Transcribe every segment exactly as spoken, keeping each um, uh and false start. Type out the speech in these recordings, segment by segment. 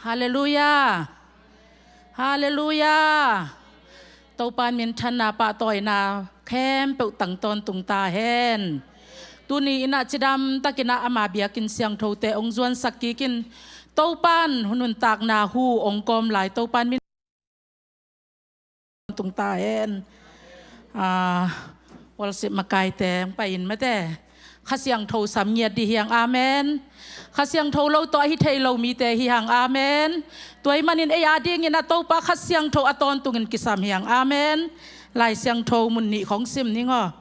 Halleluiah. Halleluiah. Topa in minthanna, pahtawina khempeuh tang tawntung ta hen. Tuni in ah cidamtakin ah ama biakinn siangthote hong zuansak kik in. Topa in hun nuntakna hu hong kawm lai Topa in min tung ta hen. Ah, worship makaite hong pai in mate. Kha Siangtho sam ngiat dih hi hang, amen. Kha Siangtho lo tawh ahi thei lo mite hi hang, amen. Tua ahih manin ei adingin ah Topa Kha Siangtho a tawntungin kisam hi hang, amen. Lai Siangtho mun nih khong sim ning aw.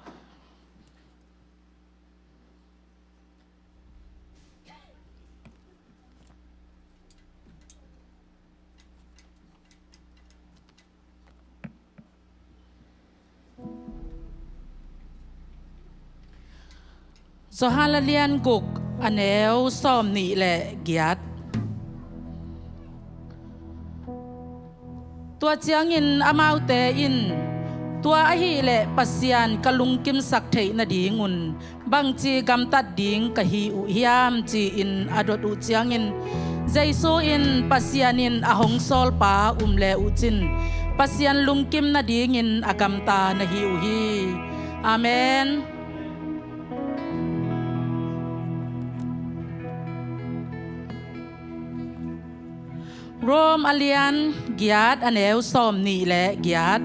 Johan a lian guk, a neu sawm nih le giat. Tua ciangin amaute in, "Tua ahih leh Pasian ka lungkimsak theih nadingun bangci gamtat ding ka hi uh hiam?" ci-in a dot uh ciangin, Jesu in, "Pasian in a hong sawlpa um le uh cin, Pasian lungkim nadingin a gamta na hi uh hi." Amen. Rom a lian giat, a neu sawm nih le giat.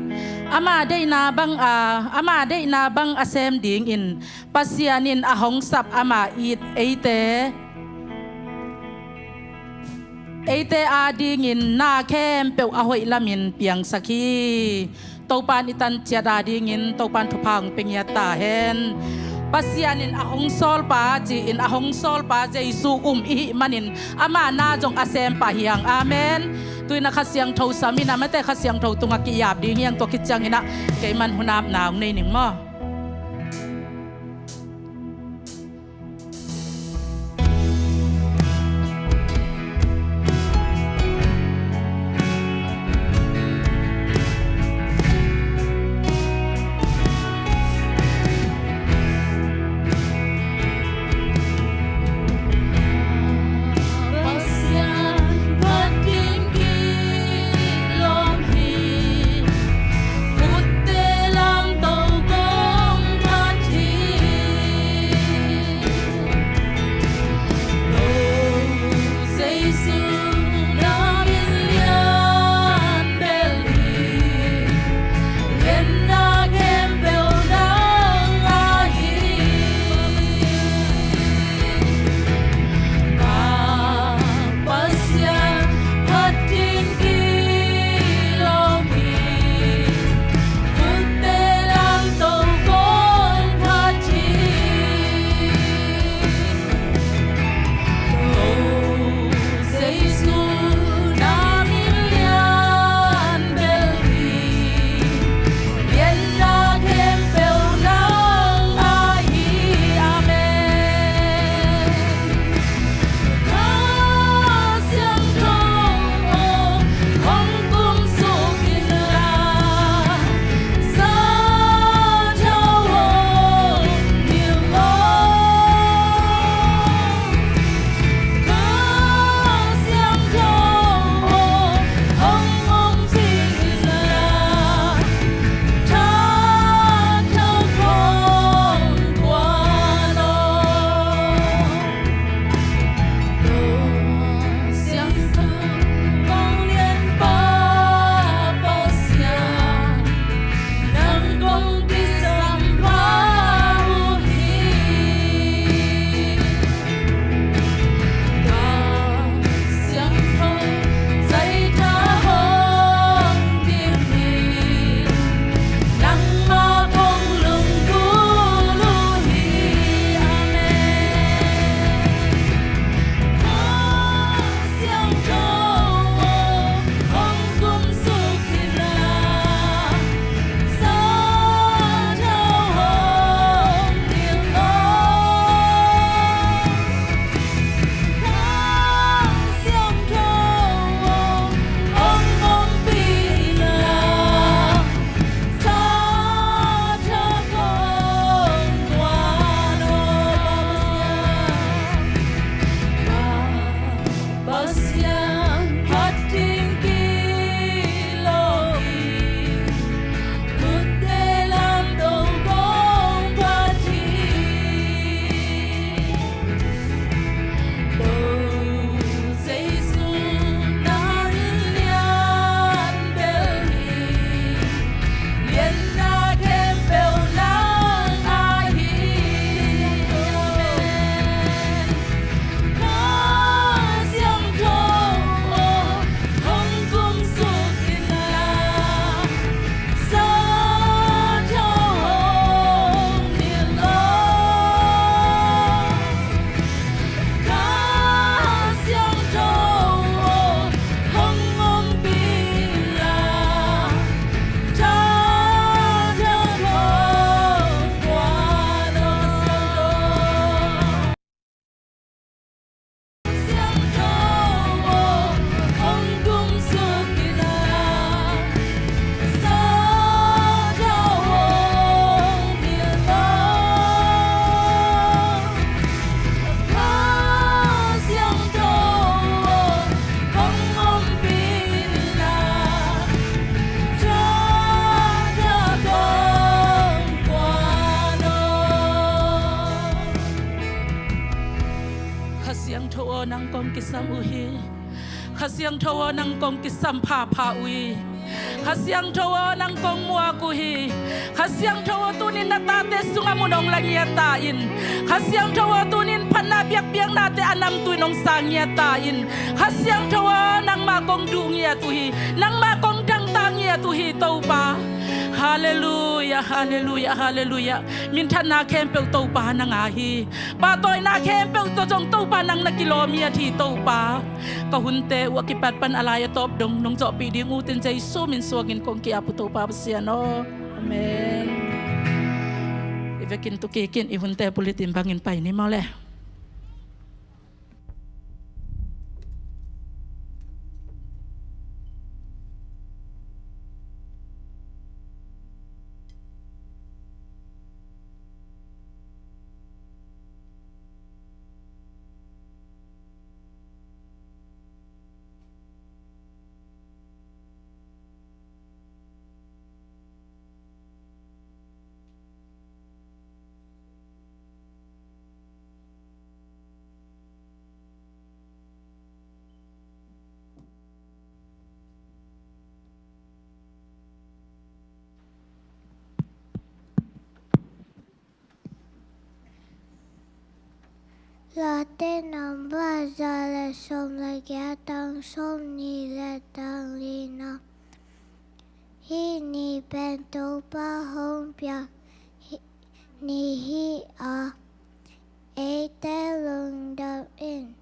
Ama deihna bang a, ama deihna bang a sem dingin Pasian in a hong sap ama it eite, eite adingin na khempeuh a hoih lamin piangsak hi. Topa in i tan ciat adingin Topa in thupha hong pia ngiat ta hen. Pasian in a hong sawlpa ci-in a hong sawlpa Jesu um i hih manin ama na zong a sempa hi hang. Amen. Tu-in ah Kha Siangtho sam in ah mate, Kha Siangtho tungah ki-ap ding hi hang, tua khit ciangin ah keiman hun apna hong nei ning maw. Sam uh hi. Kha Siangtho aw, nang kong kisam phapha uh hi. Kha Siangtho aw, nang kong muak uh hi. Kha Siangtho aw, tunin na tate sungah mun hong la ngiat ta in. Kha Siangtho aw, tunin phatna biakpiaknate a namtui in hong sang ngiat ta in. Kha Siangtho aw, nangmah kong duh ngiat uh hi. Nangmah kong dangtak ngiat uh hi, Topa. Halleluiah, halleluiah, halleluiah. Minthanna khempeuh Topa nang aa hi. Pahtawina khempeuh tawh zong Topa nang na kilawm ngiat hi, Topa. Ka hunte uh a kipat pan a lai a tawp dong nong zawhpih ding ut in Jesu min suangin kong ki-ap uh, Topa Pasian aw. Amen. I vekin tu kik in, i hunte bulletin bangin pai ni maw le. Late nambat za le sawm le giat, tang sawmnih le tang lina. Hih ni pen Topa hong piak ni hi a, eite lungdam in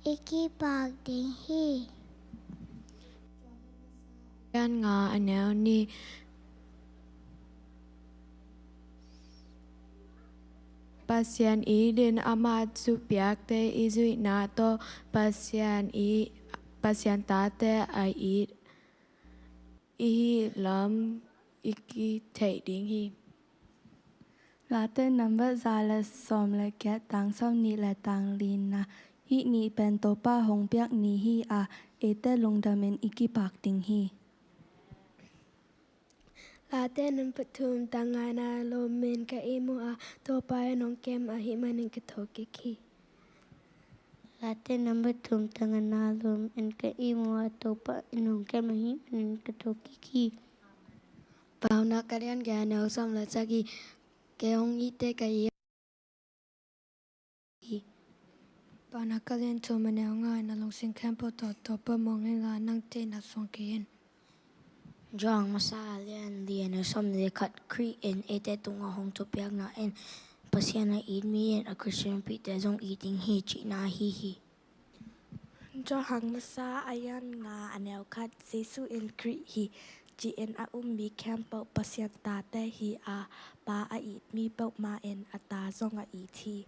i kipak ding hi. Jan nga a neu nih. Pasian it in ama thupiakte i zuihna tawh Pasian i, Pasian tate a it i hih lam i kitheih ding hi. Late nambat za le sawm le giat, tang sawmnih le tang lina. Hih ni pen Topa hong piak ni hi a, eite lungdam in i kipak ding hi. Late nambat thum, tang nga na, lawm in ka ihmu a, Topa in hong kem ahih manin ka thokik hi. Late nambat thum, tang nga na, lawm in ka ihmu a, Topa in hong kem ahih manin ka thokik hi. Paunak a lian giat, a neu sawm le sagih. Kei hong itte ka it hi. Paunak a lian thum, a neu nga, na lungsim khempeuh tawh Topa muang inla, nang theihna suang kei in. Johan masa a lian li, a neu sawm le khat. Khrih in eite tungah hong thupiakna in Pasian a it mi in a Khristian mipihte zong it ding hi cihna ahi hi. Johan masa a lian nga, a neu khat. Jesu in Khrih hi ci-in a um mi khempeuh Pasian tate hi a, Pa a it mi peuhmah in a Ta zong a it hi.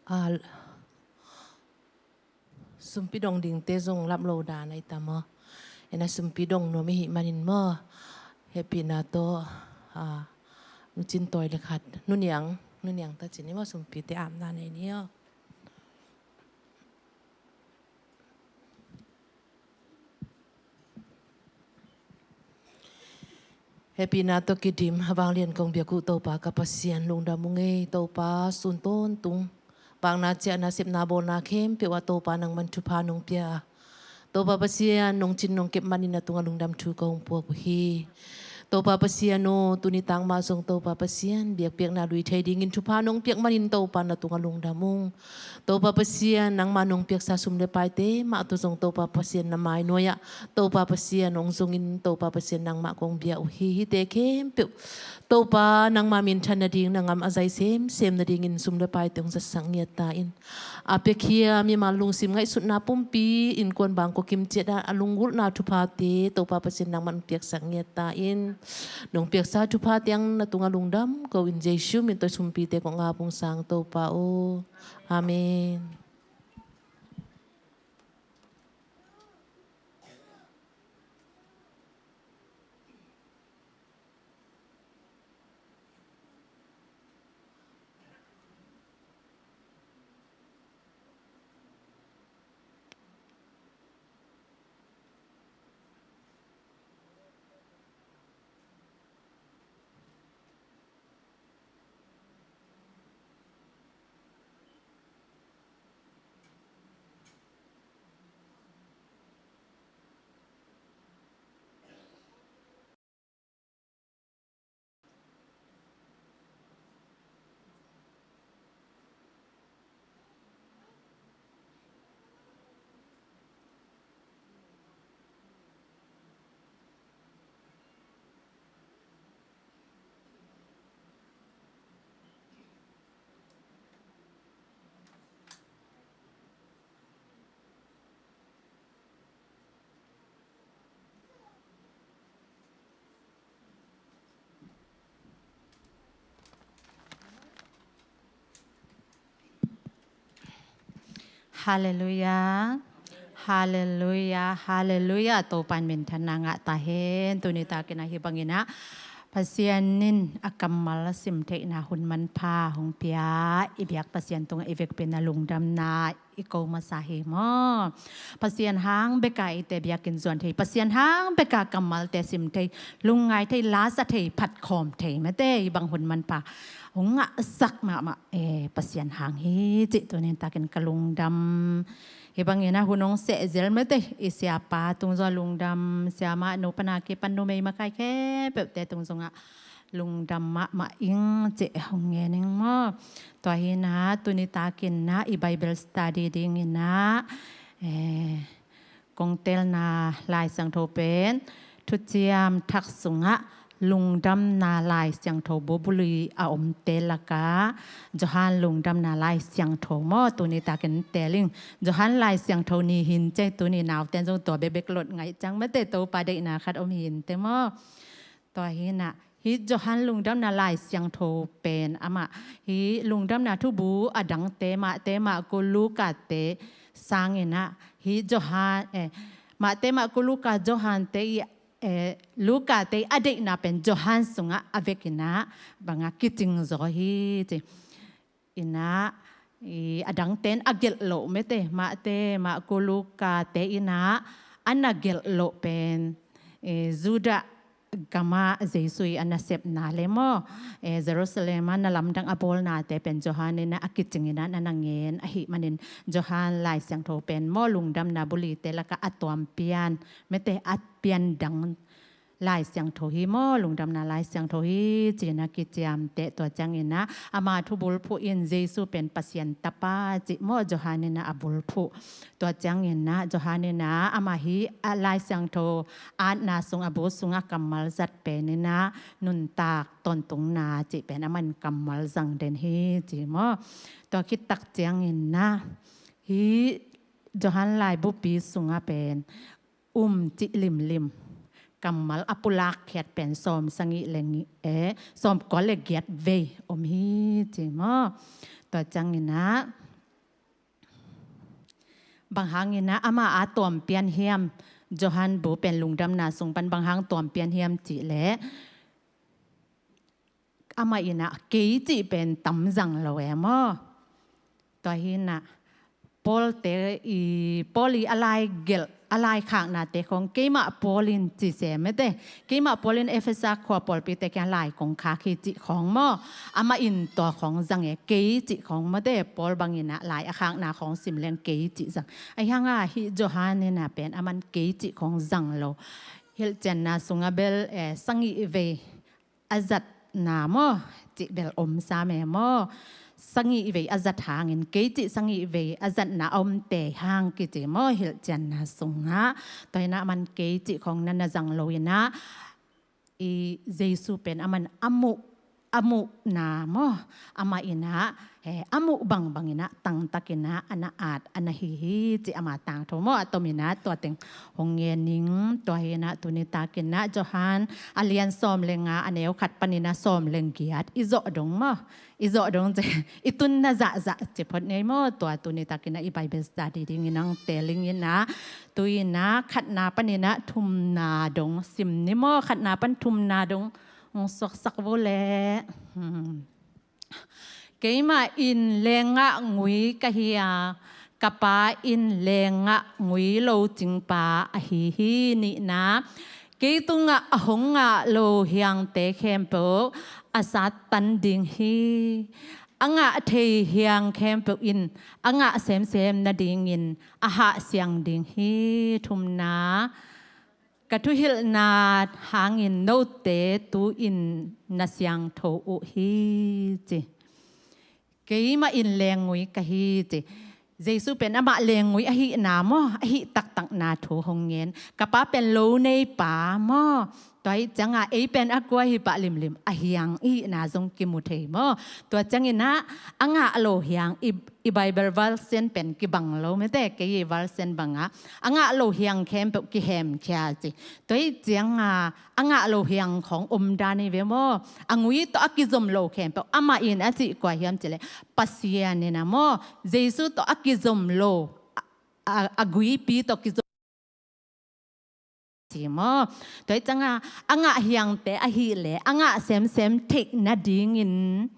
A, sumpi dong dingte zong lam lo dan a i tam aw. Ena sumpi dong nuam i hih manin maw, hehpihna tawh, a, Nu Cin Tawi le khat, Nu Niang, Nu Niang ta cin i maw, sumpite apna nei ni aw. Hehpihna tawh kidim, a vanglian kong biak uh Topa ka Pasian, lungdam ung ei Topa. Sun tawntung, vakna ciahna, sepna bawlna khempeuh ah Topa nangman thupha nong pia a, Topa Pasian, nong cin nong kep manin na tungah lungdam thu ka hong puak uh hi. Topa Pasian aw, tuni tangmah zong Topa Pasian biakpiakna lui thei dingin thupha nong piak manin Topa na tungah lungdam ung. Topa Pasian, nangmah nong piaksa sum le paite mah tawh zong Topa Pasian na mai nuai-ah Topa Pasian hong zongin Topa Pasian nangmah kong bia uh hi. Hihte khempeuh Topa nangmah minthan nading na ngam a zai semsem nadingin sum le paite hong zatsak ngiat ta in. A piakhia mimal lungsim ngaihsutna pumpi innkuan bangkua kim ciat ah a lunggulhna thuphate Topa Pasian nangmah hong piaksak ngiat ta in. Nong piaksa thupha teng na tungah lungdam ko in Jesu min tawh sumpite kong ap ung sang Topa aw. Amen. Halleluiah. Halleluiah. Halleluiah. Topa in minthanna ngah ta hen. Tuni takin ah hih bangin ah Pasian in a kammal a sim theihna hun manpha hong pia i biak Pasian tungah i vekpi-in ah lungdamna i ko masa hi maw? Pasian hang bek a eite biakinn zuan thei, Pasian hang bek a kammalte sim thei, lungngai thei, lasa thei, phatkhawm thei mate, hih bang hun manpha hong ngahsak mahmah, eh, Pasian hang hi cih tuni takin ka lungdam. Hih bangin ah hun hong sehzel mate, i siapa tung zong lungdam, siamah nu pan a kipan numei makai khempeuhte tung zongah lungdam mahmah ing cih hong ngen ing maw? Tua hi-in ah tuni takin ah i Bible study dingin ah, eh, kong telna Lai Siangtho pen Thuciam Thak sungah Lungdamna Lai Siangtho bu buli a omte lakah Johan Lungdamna Lai Siangtho maw? Tuni takin tel ing. Johan Lai Siangtho ni hi-in cih, tuni naute in zong tua bekbek lot ngaih ciang mate, Topa deihna khat om hi-in teh maw? Tua hi-in ah hih Johan Lungdamna Lai Siangtho pen amah hih Lungdamna thubu a dangte, Mate, Marku, Lukate sangin ah hih Johan, eh, Mate, Marku, Luka, Johante i, eh, Lukate i a deihna pen Johan sungah a vekin ah bangah kicing zaw hi ci. In ah, i, a dangte in a gelh loh mate, Mate, Marku, Lukate in ah a na gelh loh pen, i, Judah gamah Jesu i a nasepna le maw, e, Jerusalem ah na lamdang a bawlnate pen Johan in ah a kicing in ah na na ngen ahih manin Johan Lai Siangtho pen maw Lungdamna bulite lakah a tuam pian mate, a pian dang Lai Siangtho hi maw, Lungdamna Lai Siangtho hi ci-in ah kiciamteh. Tua ciangin ah ama thubulphuh in Jesu pen Pasian Tapa cih maw Johan in ah a bulphuh. Tua ciangin ah Johan in ah amah hih a Lai Siangtho atna sung a bu sungah kammal zat pen in ah nuntak tawntungna cih pen amah in kammal zang den hi ci maw? Tua khit tak ciangin ah hih Johan laibupi sungah pen um cih limlim kammal a pulak khiat pen sawm sagih le sagih, eh, sawmkua le giat vei om hi ci maw? Tua ciangin ah bang hangin ah amah a tuam pian hiam, Johan bu pen Lungdamna sung pan bang hang tuam pian hiam cih leh amah in ah kei cih pen tam zang lo e maw? Tua hi-in ah Pawlte i, Paul i a lai gelh, a lai khaknate khawng keimah Paul in ci se mate, keimah Paul in Efesa khua pawlpite kiang lai kong khak hi cih khawng maw? Amah in tua khawng zang e, kei cih khawng mate, Paul bangin ah lai a khakna khawng sim leng kei cih zang. Ahih hangah hih Johan in ah pen amah in kei cih khawng zang lo. Hilhcianna sungah bel, eh, sagih vei a zatna maw, cih bel om sam e maw. Sagih vei a zat hangin, kei cih sagih vei a zatna a om tei hang kici maw, hilhcianna sungah. Tua hi-in ah aman kei cih khawng na na zang lo-in ah, i Jesu pen aman a muh, a muhna maw, amah in ah, eh, a muh bangbang in ah, tangtak in ah, a na at, a na hi hi, ci ama tangthu maw, a tom in ah, tua teng hong ngen ning. Tua hi-in ah, tuni tak in ah, Johan, a lian sawm le nga, a neu khat panin ah, sawm le giat, i zawh dong maw, i zawh dong ci, i tunna zahzah ci phot ni maw, tua tuni tak in ah, i Bible study dingin ah hong teel ning in ah, tu-in ah, khatna panin ah, thumna dong sim ni maw, khatna pan thumna dong, hong suaksak vo leh. Hmm. Keimah in leenggahgui ka hi a, ka Pa in leenggahgui locingpa ahi hi. Nihna, kei tungah a hong ngah lo hiangte khempeuh a sattan ding hi. A ngah thei hiang khempeuh in a ngah semsem nadingin a hahsiang ding hi. Thumna, ka thuhilhna hangin note tu-in na siangtho uh hi, ci. Keimah in leenggui ka hi, ci. Jesu pen amah leenggui ahihna maw, ahih taktakna thu hong ngen. Ka Pa pen lo neipa maw. Tua ahih ciangah ei pen a kua hi pah limlim, a hiang i hihna zong kimu thei maw. Tua ciangin ah a ngah lo hiang i, i Bible version pen kibang lo mete, kei i version bangah a ngah lo hiang khempeuh kihemkhia ci. Tua ahih ciangah a ngah lo hiang khawng om dan hi ve maw. A gui tawh a kizom lo khempeuh amah in a cih kua hiam cih leh, Pasian in ah maw, Jesu tawh a kizom lo, a, a, a guipi tawh kizom ci maw. Tua ahih ciangah a ngah hiangte ahih leh a ngah semsem theih nadingin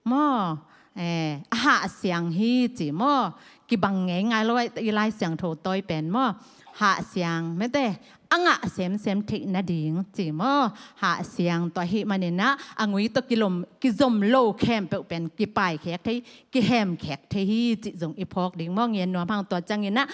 maw, eh, a hahsiang hi ci maw. Kibang ngeingai lo a, i Lai Siangtho tawi pen maw, hahsiang mete, a ngah semsem theih nading ci maw. Hahsiang, tua ahih manin ah a gui tawh kilom, kizom lo khempeuh pen kipaikhek thei, kihemkhek thei hi cih zong i phawk ding maw. Ngen nuam hang, tua ciangin ah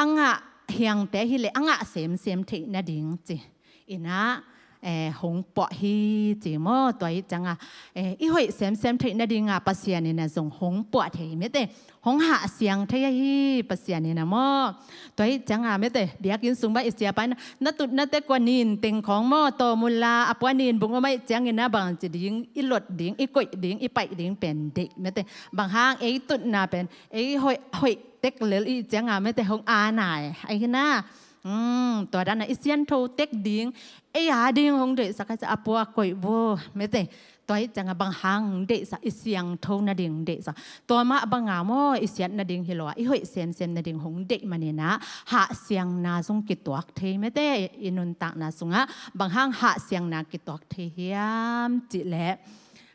a ngah hiangte hi leh a ngah semsem theih nading ci-in ah, eh, hong puah hi ci maw. Tua ahih ciangah, eh, i hoih semsem theih nadingah Pasian in ah zong hong puah thei mete, hong hahsiang thei ahi Pasian in ah maw. Tua ahih ciangah mete, biakinn sung bang i siapa in ah, na tutna teh kua nin teng khawng maw, tawm un la, a pua nin bung om ahih ciangin ah bangci ding, i lot ding, i koih ding, i paih ding pen deih mete. Bang hang, ei tutna pen ei hoih, hoih tek lel i hih ciangah mete hong a nai ahi na. Hmm, tua dan ah i siangtho tek ding, ei a ding hong deihsak a, a pua koih vo mete. Tua ahih ciangah bang hang deihsak, i siangtho nading deihsak. Tua mah bangah maw, i siat nading hi lo a, i hoih semsem nading hong deih manin ah hahsiangna zong kituak thei mete. I nuntakna sungah bang hang hahsiangna kituak thei hiam cih leh,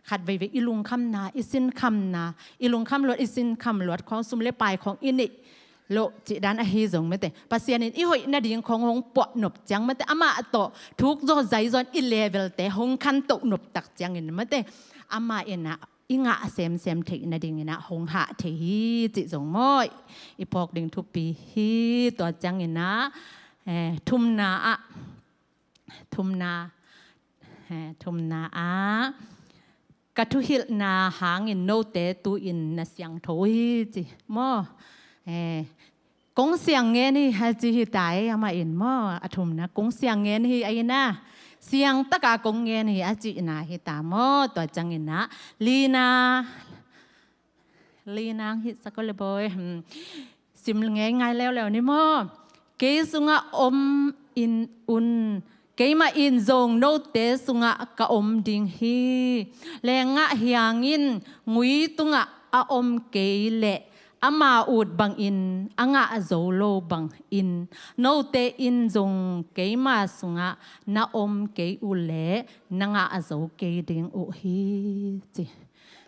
khat veivei i lungkhamna, i sinkhamna, i lungkham luat, i sinkham luat khawng, sum le pai khawng i neih loh cih dan ahi zong mete, Pasian in i hoih nading khawng hong puah nop ciang mete, amah tawh thuk zaw zai zaw in i level-te hong khantoh nop tak ciangin mete, amah in ah i ngah semsem theih nadingin ah hong hah thei hi cih zong maw, i phawk ding thupi hi. Tua ciangin ah, eh, thumna ah, thumna, eh, thumna ah, ka thuhilhna hangin note tu-in na siangtho hi ci maw. Eh, kong siang ngen hi a ci hi ta ei, amah in maw, a thumna, kong siang ngen hi a, ina, siang taka kong ngen hi a cihna hi ta maw. Tua ciangin ah lina, lina hong hih sak o le bawi. Hmm. Sim ngeingai leuleu ni maw. Kei sungah om in un, keimah in zong note sungah ka om ding hi. Leenggah hiang in gui tungah a om kei leh ama ut bangin a ngah zo lo bangin, note in zong keima sungah na om kei uh leh na ngah zo kei ding uh hi, ci.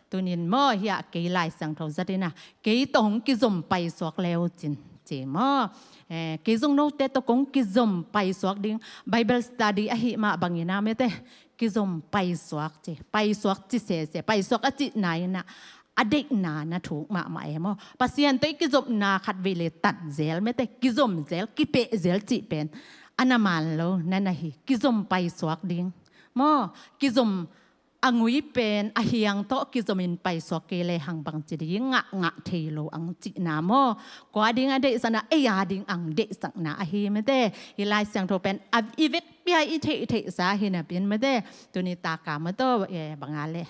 Tunin maw, hiah kei Lai Siangtho zat in ah, kei tawh hong kizom paisuak le uh cin, ci maw. Eh, kei zong note tawh kong kizom paisuak ding, Bible study ahih mah bangin ah mete, kizom paisuak ci, paisuak ci sese, paisuak a cihna in ah, a deihna na thuk mahmah e maw. Pasian tawh i kizopna khat vei le tat zel, mete, kizom zel, kipeh zel cih pen a na man lo na na hi. Kizom paisuak ding maw. Kizom a ngui pen a hiang tawh kizomin paisuak kei le hang bang ci ding, ngah ngah thei lo ang cihna maw. Kua ding a deihsakna, ei a ding ang deihsakna ahi, mete. Hih Lai Siangtho pen a i vekpi a i theihtheihsa hi napi-in, mete, tuni taka maw, tua, eh, bang a le,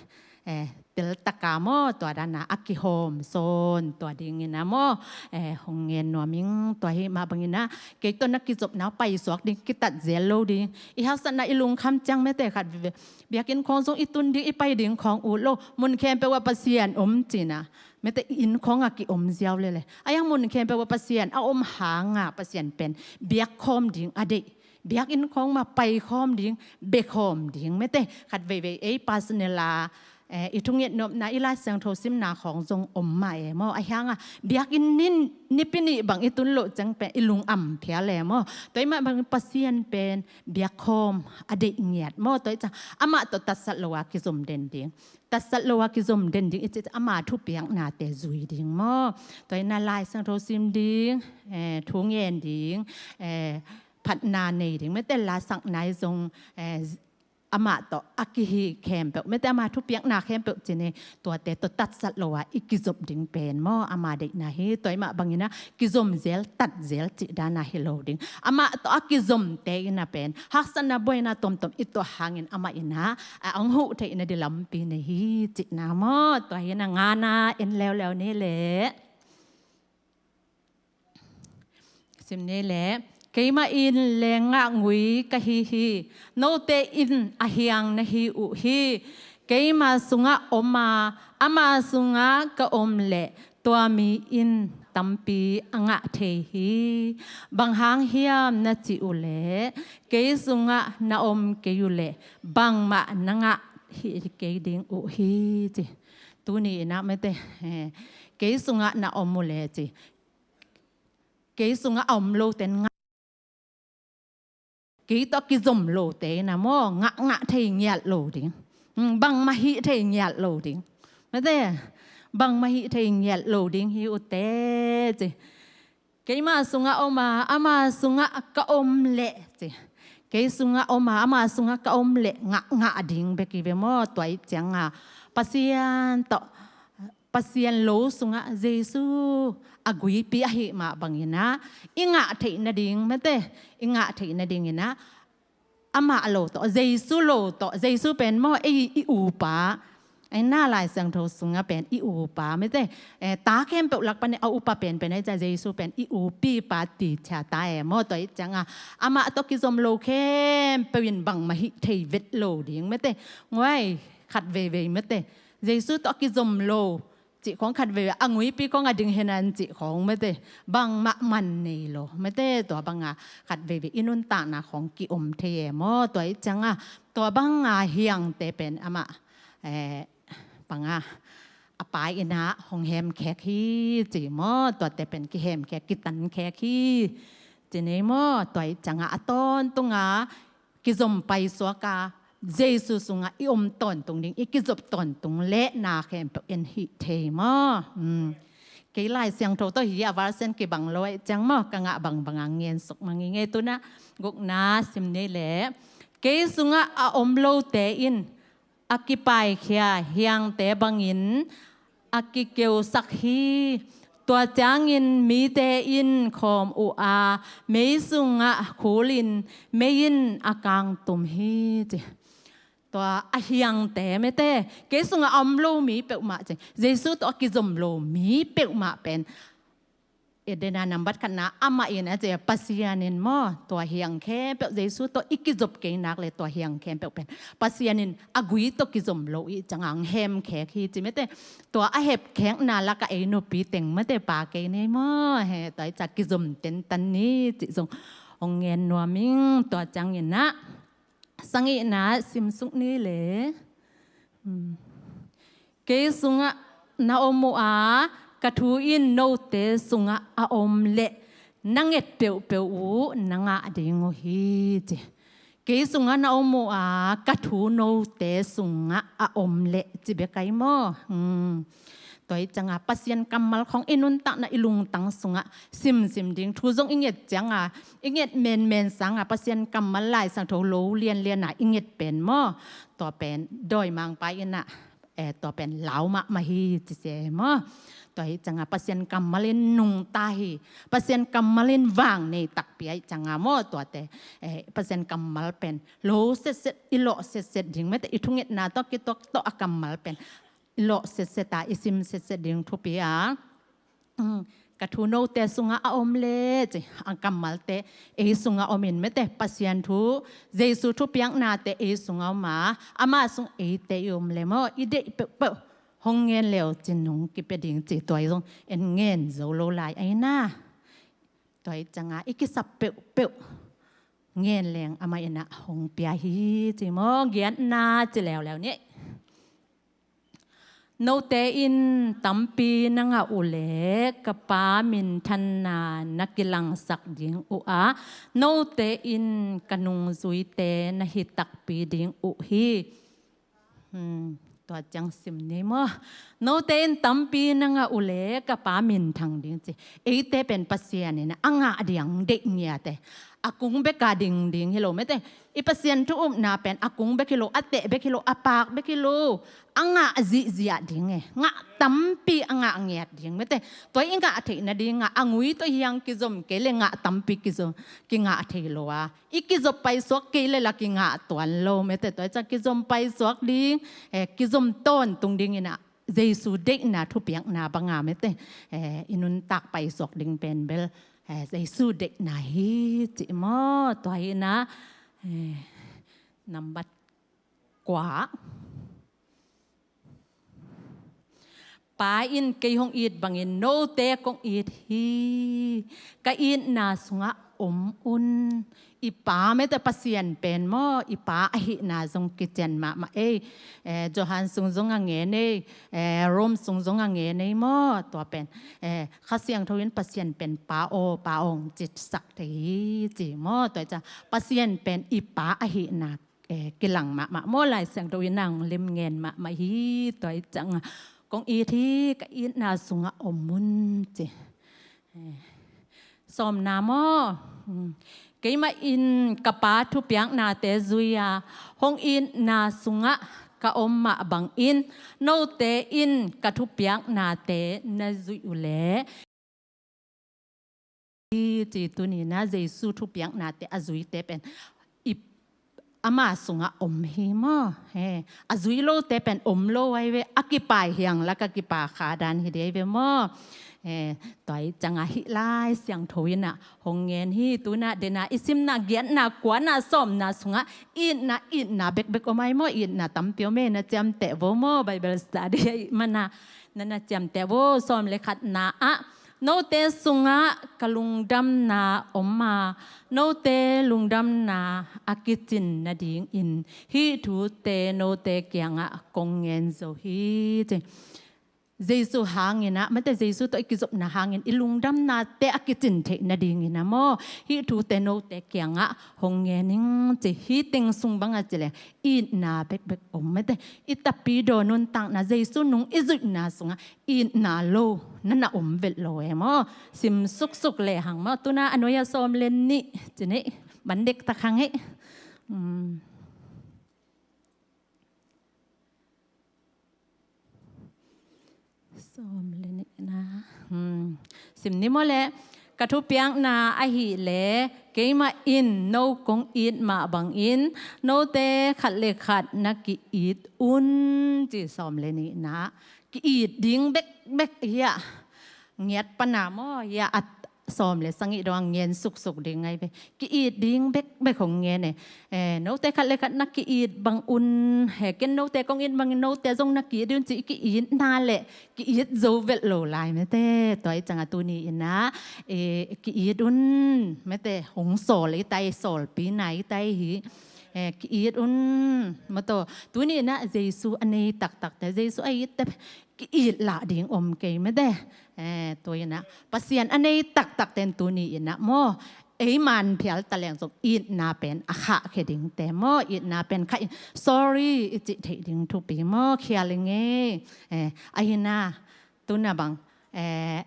eh, teltaka maw, tua dan a a kihawm sawn, tua dingin a maw, eh, hong ngen nuam ing. Tua hi mah bangin a kei tawh na kizopna paisuak ding, kitat zel lo ding. I haksatna i lungkham ciang, mete, khat veve, biakinn khawng zong i tun ding, i pai ding khawng ut lo. Mun khempeuh ah Pasian om ci-in a, mete, i inn khawng ah ki-om ziau lele. A hiang mun khempeuh ah Pasian a om hang a, Pasian pen biakkhawm ding a deih. Biakinn khawng mah paikhawm ding, bekhawm ding, mete. Khat veivei ei personal a, eh, i thunget nopna, i Lai Siangtho simna khawng zong om mah e maw. A hiang a biakinn nin nipi nih bang i tun loh ciang pen i lung am phial e maw. Tua hi mah bangin Pasian pen biakkhawm a deih ngiat maw. Tua hi ciang amah tawh tatsat lo a kizom den ding. Tatsat lo a kizom den ding i cih ciang ama thupiaknate zui ding maw. Tua hi na Lai Siangtho sim ding, eh, thu ngen ding, eh, phatna nei ding, mete, la sakna i zong, eh, amah tawh a kihi khempeuh, mete, ama thupiakna khempeuh ci ni, tuate tawh tatsat lo a i kizop ding pen maw, ama deihna hi. Tua hi mah bangin a kizom zel, tat zel cih dan a hi lo ding. Amah tawh a kizomte in a pen haksatna, buaina tuamtuam i tuah hangin amah in a, a hong huh theihna ding lampi nei hi cihna maw. Tua hi na, ngana en leuleu ni leh. Sim ni leh, keimah in leenggahngui ka hi hi. Note in a hiang na hi uh hi. Keima sungah om a, ama sungah ka om leh tua mi in tampi a ngah thei hi. Bang hang hiam na cih uh leh, kei sungah na om kei uh leh bangmah na ngah hi kei ding uh hi, ci. Tuni in a, mete, eh, kei sungah na om uh leh, ci. Kei sungah a om lote in ngah, kei tawh a kizom lote in a maw, ngah ngah thei ngiat lo ding. Hmm, bangmah hih thei ngiat lo ding. Mete, bangmah hih thei ngiat lo ding hi uh teh, ci. Keima sungah om a, ama sungah ka om leh, ci. Kei sungah om a, ama sungah ka om leh ngah ngah ding bek hi ve maw. Tua hi ciang a Pasian tawh, Pasian lo sungah Jesu a guipi ahih mah bangin a, i ngah theih nading, mete, i ngah theih nadingin a, amah lo tawh, Jesu lo tawh, Jesu pen maw, ei i upa, ei na Lai Siangtho sungah pen i upa, mete, eh, ta khempeuh lak pan a upa penpen ei, ca Jesu pen i upipa, teacher ta e maw. Tua hi ciang a, amah tawh kizom lo khempeuh in bangmah hih thei vet lo ding, mete. Nguai, khat veivei, mete, Jesu tawh a kizom lo cih khawng khat veivei, a nguipi khawng a ding hi nan cih khawng, mete, bangmah man nei lo, mete. Tua bang a khat veivei i nuntakna khawng ki-om thei e maw. Tua hi ciang a, tua bang a hiangte pen amah, eh, bang a, a pai in a hong hemkhek hi, ci maw. Tuate pen kihemkhek, kitankhek hi, ci ni maw. Tua hi ciang a, a tawntung a kizom paisuak a, Jesu sungah i om tawntung ding, i kizop tawntung leh na khempeuh en hih thei maw. Hmm. Kei Lai Siangtho tawh hi a, version kibang lo ahih ciang maw, ka ngah bangbang a ngen suk mang ing ei. Tu-in a gukna sim ni leh, kei sungah a om lote in a kipaikhia hiangte bangin a kikeusak hi. Tua ciangin mite in khawm uh a, mei sungah khulin mei in a kangtum hi, ci. Tua a hiangte, mete, kei sungah a om lo mi peuhmah, ci, Jesu tawh a kizom lo mi peuhmah pen, Eden a nambat khatna amah in a, ci, Pasian in maw, tua hiang khempeuh, Jesu tawh i kizop kei nak leh tua hiang khempeuh pen Pasian in a gui tawh kizom lo ahih ciang a hong hemkhek hi, ci, mete. Tua a hemkhekna lakah ei nupi teng, mete, pha kei ni maw. He, tua hi ciang kizom tentan ni cih zong hong ngen nuam ing. Tua ciangin a, sagihna sim suk ni leh. Hmm. Kei sungah na om uh a, ka thu in note sungah a om leh na nget peuhpeuh uh na ngah ding uh hi, ci. Kei sungah na om uh a, ka thu note sungah a om leh ci bek ahi maw. Hmm. Tua hi ciangah Pasian kammal khawng i nuntakna i lungtang sungah simsim ding. Thu zong i nget ciangah, i nget menmen sangah Pasian kammal Lai Siangtho lo lianlian a i nget pen maw. Tua pen dawimangpa in ah, eh, tua pen lau mahmah hi ci se maw. Tua hi ciangah Pasian kammal in nungta hi. Pasian kammal in vang nei takpi ahi ciangah maw, tuate, eh, Pasian kammal pen lo setset, i lawh setset ding mete, i thungetna tawh kituak tawh a kammal pen i lawh setset a, i sim setset ding thupi a. Mm, ka thu note sungah a om le ci, a kammalte ei sungah om in mete, Pasian thu, Jesu thupiaknate ei sungah om a, ama sung eite i om le maw, i deih peuhpeuh hong ngen leu cin hong kipia ding ci, tua hi zong en ngen zo lo lai ahi na. Tua hi ciangah i kisap peuhpeuh ngen leng amah in ah hong pia hi ci maw, giatna ci leuleu ni. Note in tampi na ngah uh le ka Pa minthanna na kilangsak ding uh a, note in ka nungzuite na hi takpi ding uh hi. Hmm, tua ciang sim ni maw. Note in tampi na ngah uh le ka Pa minthang ding ci. Eite pen Pasian in a ngah ding deih ngiate, a kung beka ding ding hi lo mete. I Pasian thu upna pen a kung bek hi lo, a teh bek hi lo, a paak bek hi lo, a ngah zihziah ding e. Ngah tampi a ngah ngiat ding mete. Tua i ngah theih nadingah a ngui tawh hiang kizom kei le ngah tampi kizom, kingah thei lo a, i kizop paisuak kei le la kingah tuan lo mete. Tua hi ciang kizom paisuak ding, eh, kizom tawntung dingin ah Jesu deihna thupiakna banga mete, eh, i nuntak paisuak ding pen bel, eh, Jesu deihna hi ci maw. Tua hi na, eh, nambat kua. Pa in kei hong it bangin note kong it hi. Ka itna sungah om un. I Pa mete Pasian pen maw, i Pa ahihna zong kician mahmah ei. Eh, Johan sung zong a ngen ei, eh, Rome sung zong a ngen ei maw. Tua pen, eh, Kha Siangtho in Pasian pen Pa aw, Pa aw hong citsak thei hi ci maw. Tua hi ciang Pasian pen i Pa ahihna, eh, kilang mahmah maw, Lai Siangtho in a hong lim ngen mahmah hi. Tua hi ciangah kong it hi, ka itna sungah om un ci. Eh, sawmna maw. Hmm. Keimah in ka Pa thupiaknate zui a, hong itna sungah ka om mah bangin note in ka thupiaknate na zuih uh le, ci tuni na Jesu thupiaknate a zuite pen i, ama sungah om hi maw. He, a zui lote pen om lo ahi ve, a kipai hiang lak a kipa kha dan hi dei ve maw. He, tua hi ciangah hih Lai Siangtho in ah hong ngen hi. Tu in ah den a i simna giatna kuana sawmna sungah itna, itna bekbek om ahi maw, itna tampi om e, na ciamteh vo maw, Bible study ahih mana. Na na ciamteh vo, sawm le khatna ah, note sungah ka lungdamna om a, note lungdamna a kicin nadingin hih thute note kiangah kong ngen zo hi ci. Jesu hangin ah, mate Jesu tawh i kizopna hangin i lungdamnate a kicin theih nadingin ah maw, hih thute note kiangah hong ngen ing ci. Hih teng sung bangah ci leng itna bekbek om mate. I tapidaw nuntakna Jesu nung i zuihna sungah itna lo na na om velh lo e maw. Sim suksuk lehang maw. Tu in ah a nuai-ah sawm le nih ci ni. Bandek tak hang hi. Hmm. Sawm le nihna. Hmm. Sim ni maw le. Ka thupiakna ahih leh keimah in no kong it mah bangin note khat le khat na ki-it un ci. Sawm le nihna. Ki-it ding bekbek hi a. Ngiat pan a maw hi a, a sawm le sagih dong a ngen suksuk ding ahi ve. Ki-it ding bekbek hong ngen e. Eh, note khat le khat na ki-it bang un. He, ken note kong it bangin note zong na ki-it un ci. Ki-itna le ki-it zo velh lo lai mate. Tua hi ciangah tuni in ah, eh, ki-it un mate. Hong sawl i tai, sawlpi na i tai hi. Eh, ki-it un mate. Tuni in ah Jesu a nei taktakte, Jesu a itte ki-it lah ding om kei mate. Eh, tua in ah Pasian a nei taktakte in tuni in ah maw, ei man phial taleng zong itna pen a khahkhia dingte maw, itna pen khah in sorry i cih theih ding thupi maw, khial i ngei. Eh, ahi na, tu na bang, eh,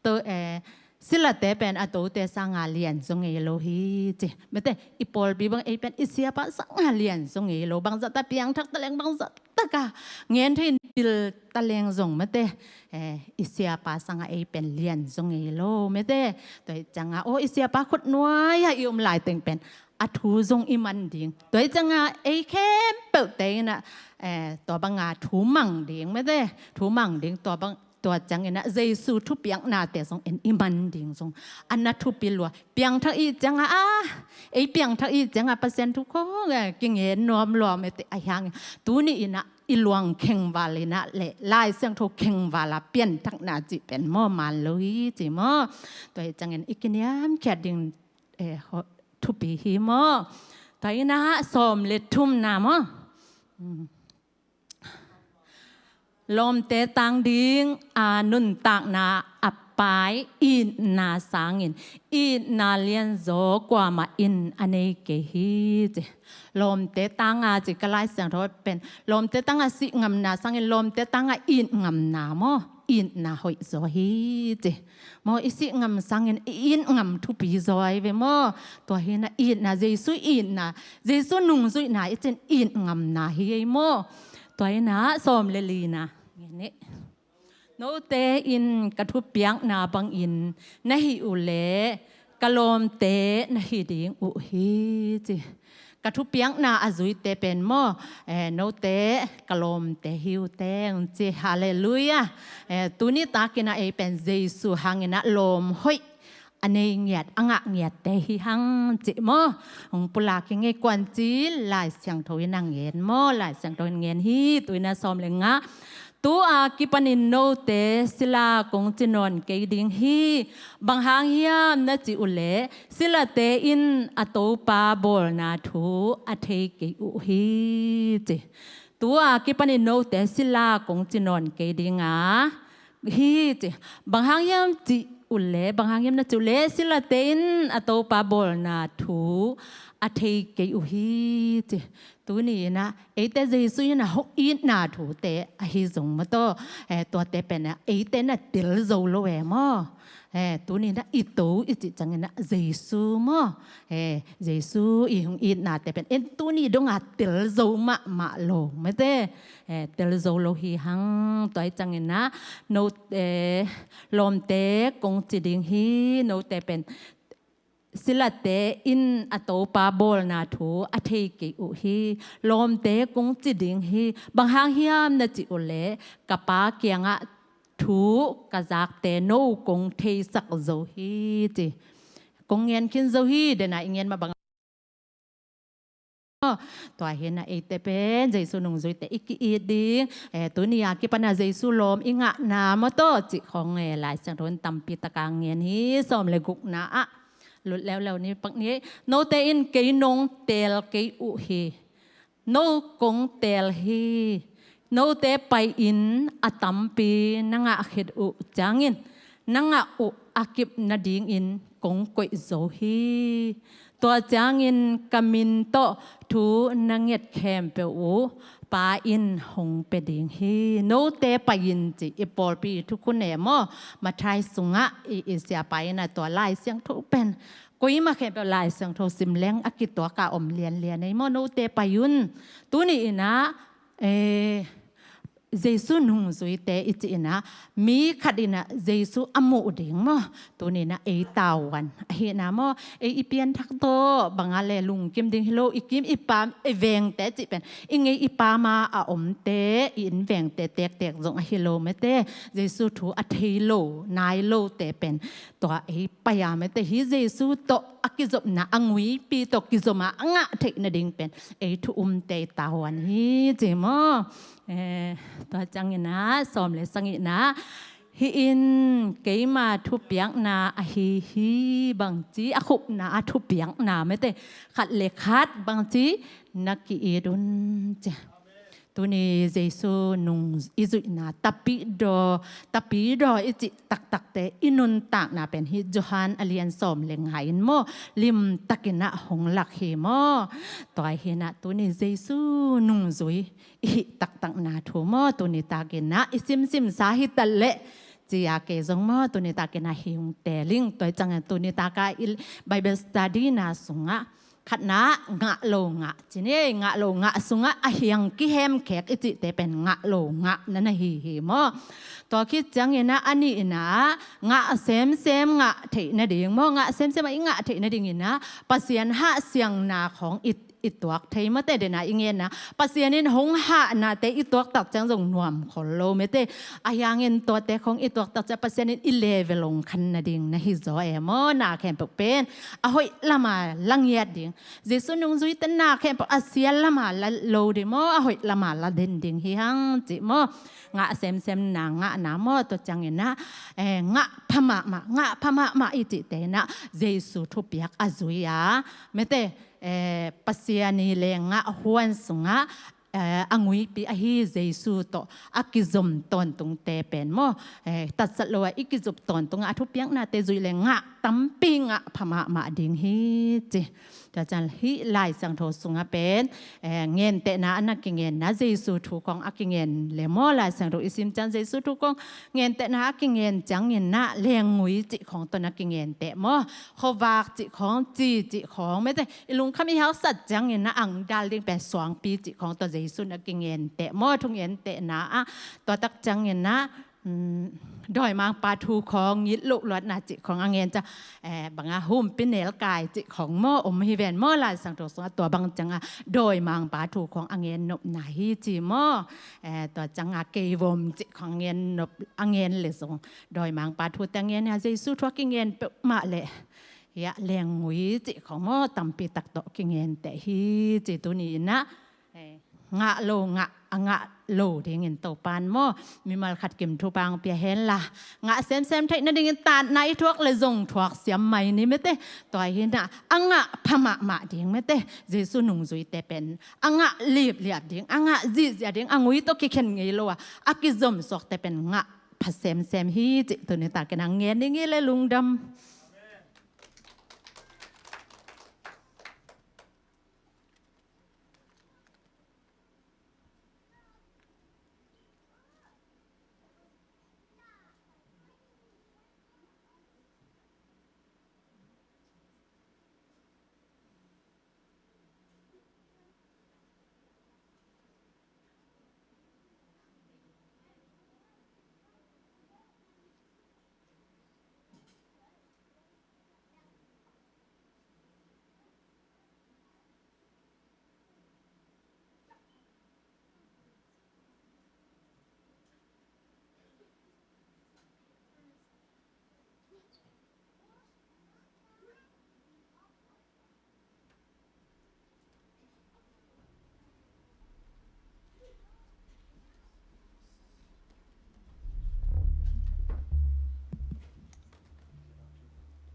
to, eh, silate pen a tote sanga lian zaw ngei lo hi ci. Mete, i pawlpi bang ei pen i siapa sanga lian zaw ngei lo, bangzah ta piangthak taleng, bangzah taka ngen thei dil taleng zong mete, eh, i siapa sanga ei pen lian zaw ngei lo mete. Tua hi cianga, o, i siapa khut nuai-a i om laiteng pen a thu zong i man ding. Tua hi cianga ei khempeuhte in ah, eh, tua banga thu mang ding mete, thu mang ding, tua bang, tua ciangin ah Jesu thupiaknate zong en i man ding zong a na thupi lua. Piangthak i cianga, a, ei piangthak i cianga Pasian thu khong, eh, kingen nuam lua mete, ahi hangin tuni in ah i luang khengval in ah le Lai Siangtho khengval a pianthakna cih pen maw man lo hi ci maw. Tua hi ciangin i kiniamkhiat ding, eh, ho-, thupi hi maw. Tua hi na, sawm le thumna maw. Mm. Lawmte tang ding a nuntakna a pai itna sangin itna lianzaw kuamah in a nei kei hi ci. Lawmte tanga ci ka Lai Siangtho pen, lawmte tanga sih ngamna sangin lawmte tanga it ngamna maw, itna hoih zaw hi ci. Maw, i sih ngam sangin i it ngam thupi zaw hi ve maw. Tua hi na itna, Jesu itna, Jesu nungzuihna i cin it ngamna hi ei maw. Tua hi na sawm le lina. Ngen ni. Note in ka thupiakna bangin na hih uh leh ka lawmte na hi ding uh hi ci. Ka thupiakna a zuite pen maw, eh, note ka lawmte hi uh teng ci. Halleluiah. Eh, tuni takin ah ei pen Jesu hangin ah lawm hoih a nei ngiat, a ngah ngiatte hi hang ci maw. Hong pulak hi ngei, kuaci Lai Siangtho in a ngen maw, Lai Siangtho in ngen hi. Tu in ah sawm le nga. Tu a kipanin note sila kong ci nawn kei ding hi. Bang hang hiam na cih uh leh silate in a topa bawlna thu a thei kei uh hi ci. Tu a kipanin note sila kong ci nawn kei ding a hi ci. Bang hang hiam cih uh leh, bang hang hiam na cih uh leh silate in a topa bawlna thu a thei kei uh hi ci. Tuni in ah eite Jesu in a hong itna thute ahi zong maw taw, eh, tuate pen ah eite na tel zo lo e maw. Eh, tuni in ah i to i cih ciangin ah Jesu maw, eh, Jesu i hong itnate pen en tuni donga tel zo mahmah lo mete, eh, tel zo lo hi hang. Tua hi ciangin ah no, eh, lawmte kong ci ding hi, note pen silate in a topa bawlna thu a thei kei uh hi. Lawmte kong ci ding hi. Bang hang hiam na cih uh leh ka pa kiangah thu ka zakte no kong theisak zo hi ci. Kong ngen khin zo hi, dena i ngen mah bang. Tua hi na eite pen Jesu nungzuite i ki-it ding, eh, tuni a kipan a Jesu lawm i ngahna maw taw cih khong, eh, Lai Siangtho in tampi taka ngen hi. Sawm le gukna ah lut leuleu ni pak ni. Note in kei nong teel kei uh hi. No kong teel hi. Note pai-in a tampi na ngah khit uh ciangin na ngah uh a kip nadingin kong koih zo hi. Tua ciangin ka min tawh thu na nget khempeuh uh Pa in hong pia ding hi. Note pai-in ci i pawlpi thukhun e maw. Matthai sungah i, i siapa in a tua Lai Siangtho pen koimah khempeuh Lai Siangtho sim leng a kituak a om lianlian ei maw. Note pai un. Tuni in ah, eh, Jesu nungzuite i cih in ah mi khat in ah Jesu a muh ding maw. Tuni in ah ei tavuan ahi na maw. Ei i pianthak tawh bang a le lungkim ding hi lo, i kim i pam i vengte cih pen i ngei i pam a a omte, i inn vengte tektek zong ahi lo mete, Jesu thu a thei lo nai lote pen tua ei pai a mete hi Jesu tawh a kizopna a nguipi tawh kizom a a ngah theih nading pen ei thu umte i tavuan hi ci maw. Eh, tua ciangin ah sawm le sagihna, hih in keima thupiakna ahi hi, bangci a khupna a thupiakna mete, khat le khat bangci na ki-it un ci. Tuni Jesu nung i zuihna tapidaw, tapidaw i cih taktakte i nuntakna pen hih Johan a lian sawm le nga in maw, limtakin ah hong lak hi maw. Tua hi-in ah tuni Jesu nungzui i hih taktakna thu maw, tuni takin ah i simsimsa hi taleh ci-a kei zong maw, tuni takin ah hi hong teel ing. Tua hi ciangin tuni taka i Bible study na sungah khatna, ngah lo ngah ci ni, ngah lo ngah sungah a hiang kihemkhek i cihte pen ngah lo ngah na na hi hi maw. Tua khit ciangin ah a nihna, ngah semsem ngah theih nading maw, ngah semsem ah i ngah theih nadingin ah Pasian hahsiangna khawng i, i tuak thei maw te, dena i ngenna Pasian in hong hahnate i tuak tak ciang zong nuam khol lo maw te. Ahi hangin tuate khawng i tuak tak ciang Pasian in i level hong khan nading na hi zaw e maw. Na khempeuh pen a hoih lama la ngiat ding. Jesu nungzuite na khempeuh a sia lama la lo ding maw, a hoih lama la den ding hi hang cih maw. Ngah semsem na ngahna maw, tua ciangin ah, eh, ngah pha mahmah, ngah pha mahmah i cihte in ah Jesu thupiak a zui a, maw te, eh, Pasian i leenggah huan sungah, eh, a nguipi ahi Jesu tawh a kizom tawntungte pen maw, eh, tatsat lo a i kizop tawntungah a thupiaknate zui le ngah tampi, ngah pha mahmah ding hi ci. Tua ciang hih Lai Siangtho sungah pen, eh, ngentehna a na kingenna, Jesu thu khawng a kingen le maw, Lai Siangtho i sim ciang Jesu thu khawng ngentehna a kingen ciangin ah leenggui cih khawng tawh na kingenteh maw. Khuavak cih khawng, ci cih khawng, maw te, i lungkham i hausat ciangin ah ang dal ding pen suangpi cih khawng tawh Jesu na kingenteh maw, thungentehna ah. Tua tak ciangin ah, um, dawimangpa thu khawng, it loh luatna cih khawng a ngen ciang, eh, bang a, humpi nelkai cih khawng maw om hi ven maw, Lai Siangtho sungah tua bang ciangah dawimangpa thu khawng a ngen nopna hi ci maw. Eh, tua ciangah keivom cih khawng a ngen nop, a ngen le zong dawimangpa thute a ngen a, Jesu thu a kingen peuhmah leh, hiah leenggui cih khawng maw tampi tak tawh kingenteh hi ci. Tuni in ah, eh, ngah lo ngah, a ngah lo dingin Topan maw, mimal khat kim thupha hong pia henla, ngah semsem theih nadingin tatna i thuak le zong thuak siam mai ni maw te. Tua hi-in ah a ngah pha mahmah ding maw te, Jesu nungzuite pen a ngah lipliap ding, a ngah zihziah ding, a ngui tawh kikhen ngei lo a, a kizom suakte pen ngah pha semsem hi cih tuni takin ah ngen ning i le lungdam.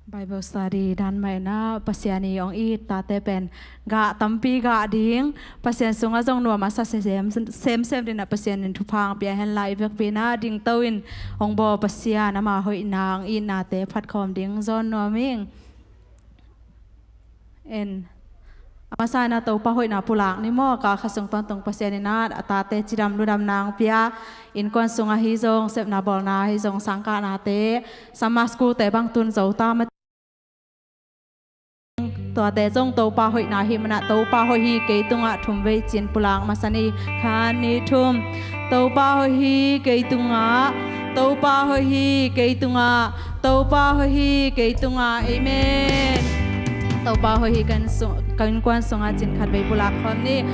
Bible study dan mah in ah Pasian i hong it tate pen gah tampi gah ding, Pasian sungah zong nuam a sa sem, semsem dingin ah Pasian in thupha hong pia henla, i vekpi in ah dingto in hong bawl Pasian ama hoihna hong itnate phatkhawm ding zawn nuam ing. En. A masa in ah Topa hoihna pulak ni maw, kal khat sung tawntung Pasian in ah a tate cidam ludamna hong pia, innkuan sungah hi zong, sepna bawlna hi zong, sangkahnate, Sunday school-te bang tun zo ta maw. Tuate zong Topa hoihna hih manin ah, Topa hoih hi kei tungah thum vei ci-in pulak masa ni. Khat, nih, thum. Topa hoih hi kei tungah, Topa hoih hi kei tungah, Topa hoih hi kei tungah. Amen. Topa hoih hi, ka inn sung, ka innkuan sungah ci-in khat vei pulak khawm ni.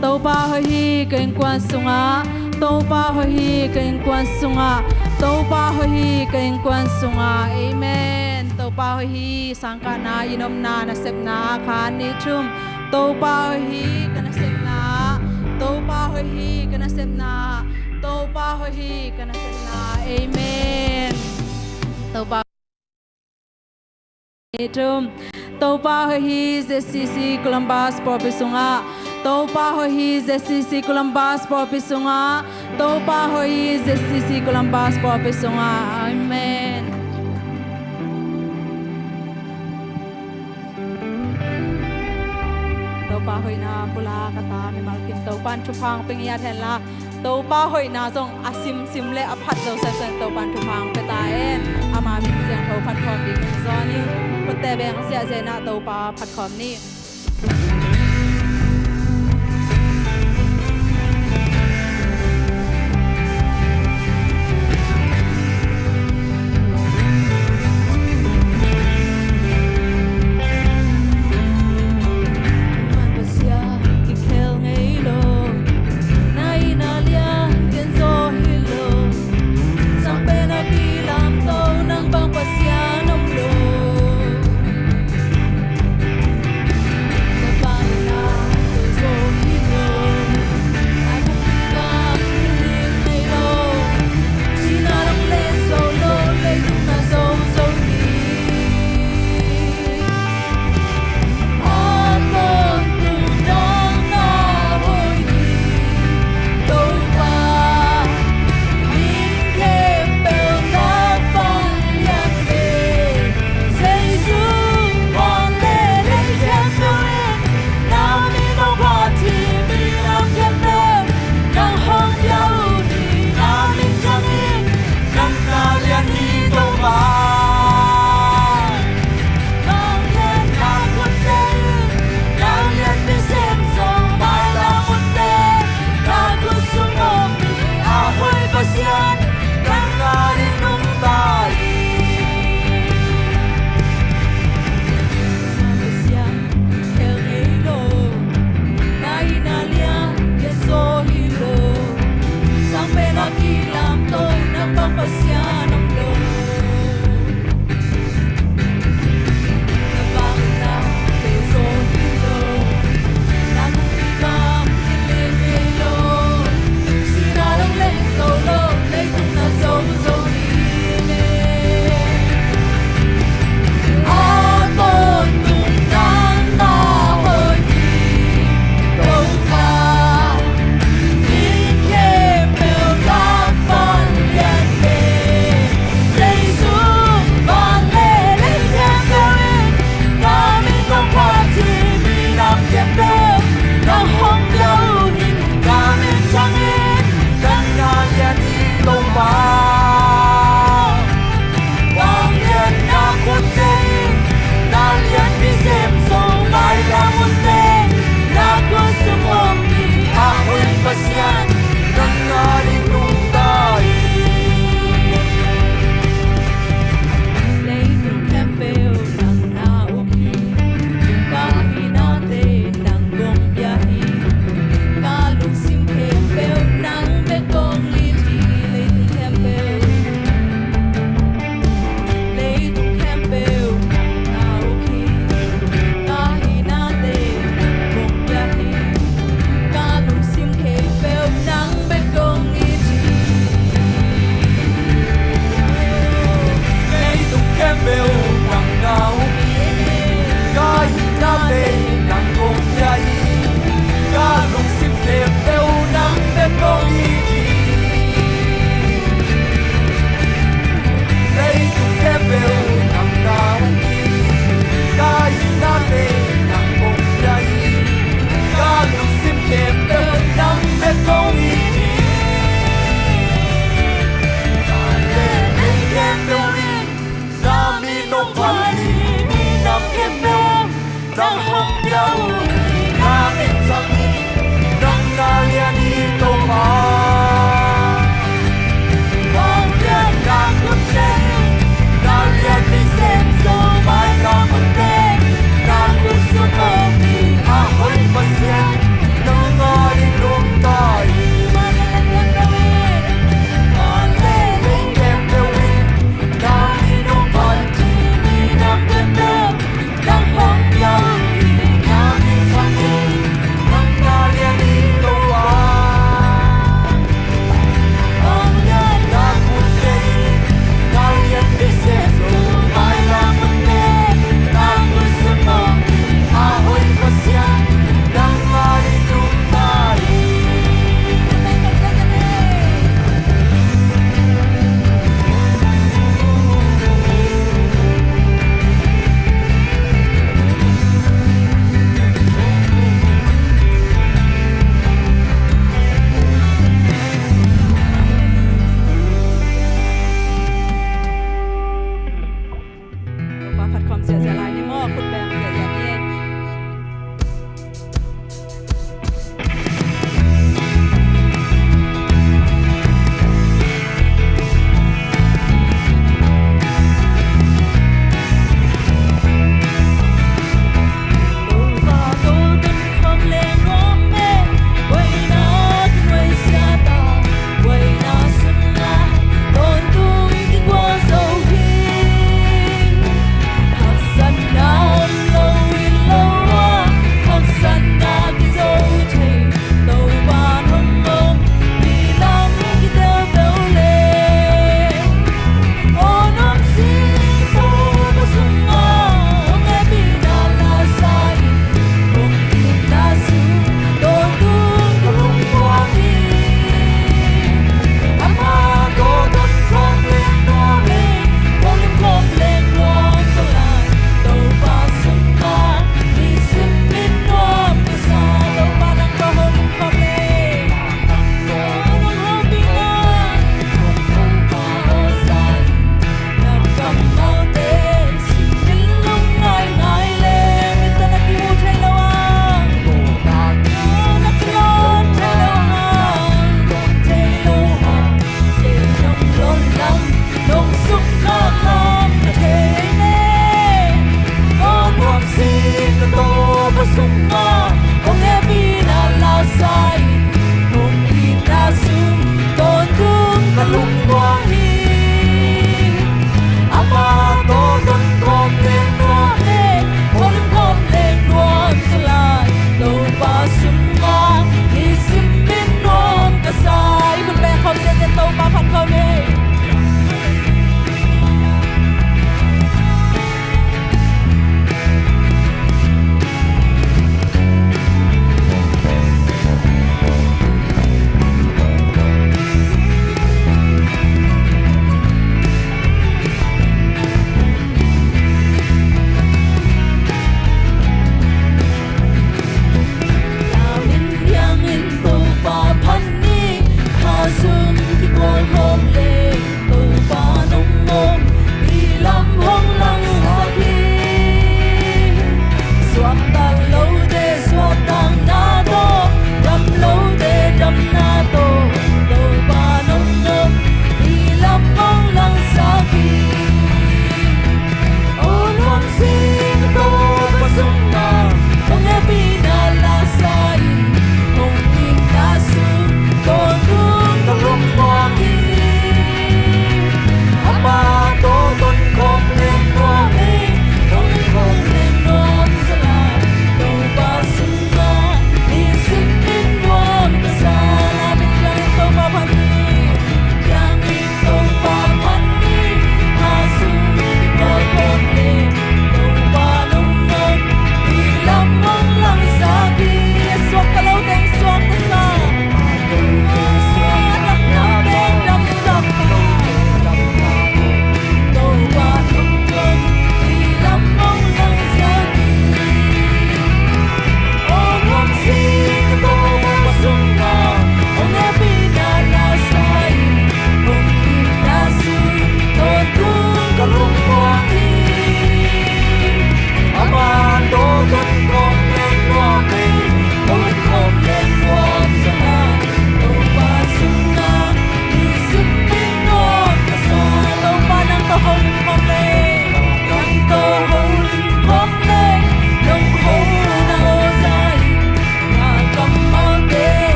Topa hoih hi ka innkuan sungah, Topa hoih hi ka innkuan sungah, Topa hoih hi ka innkuan sungah. Amen. Topa hoih hi. Sangkahna, i nopna, nasepna, khat, nih, thum. Topa hoih hi ka nasepna, Topa hoih hi ka nasepna, Topa hoih hi ka nasepna. Amen. Topa, nih, thum. Topa hoih hi Z C C Columbus pawlpi sungah, Topa hoih hi, Z C C Columbus pawlpi sungah. Topa hoih hi, Z C C Columbus pawlpi sungah. Amen. Topa hoihna pulak a ta mimal kim Topan thupha hong pia ngiat hen la, Topa hoihna zong a simsim le a phat zo semsem Topan thupha hong pia ta hen. Ama min siangtho phat khawm ding hi zaw ni. Khutte beng ziahziah in ah Topa phat khawm ni.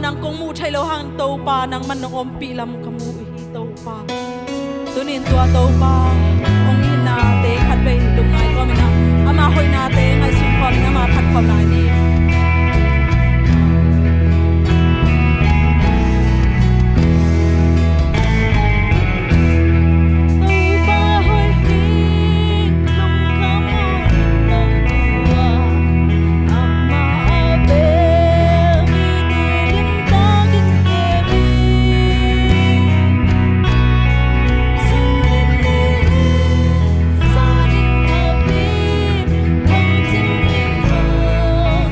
Nang kong muh theih loh hang Topa, nangman nong ompih lam ka mu hi Topa. Tunin tua Topa hong itnate khatvei lungngai kawmin ah, ama hoihnate ngaihsun kawmin ama phat kawm lai ni. Topa hoih hi, lungkham uh in nong tua, amah a bel mi lim takin kem hi. Sangin le in sa ding khap hi, khong cing in hong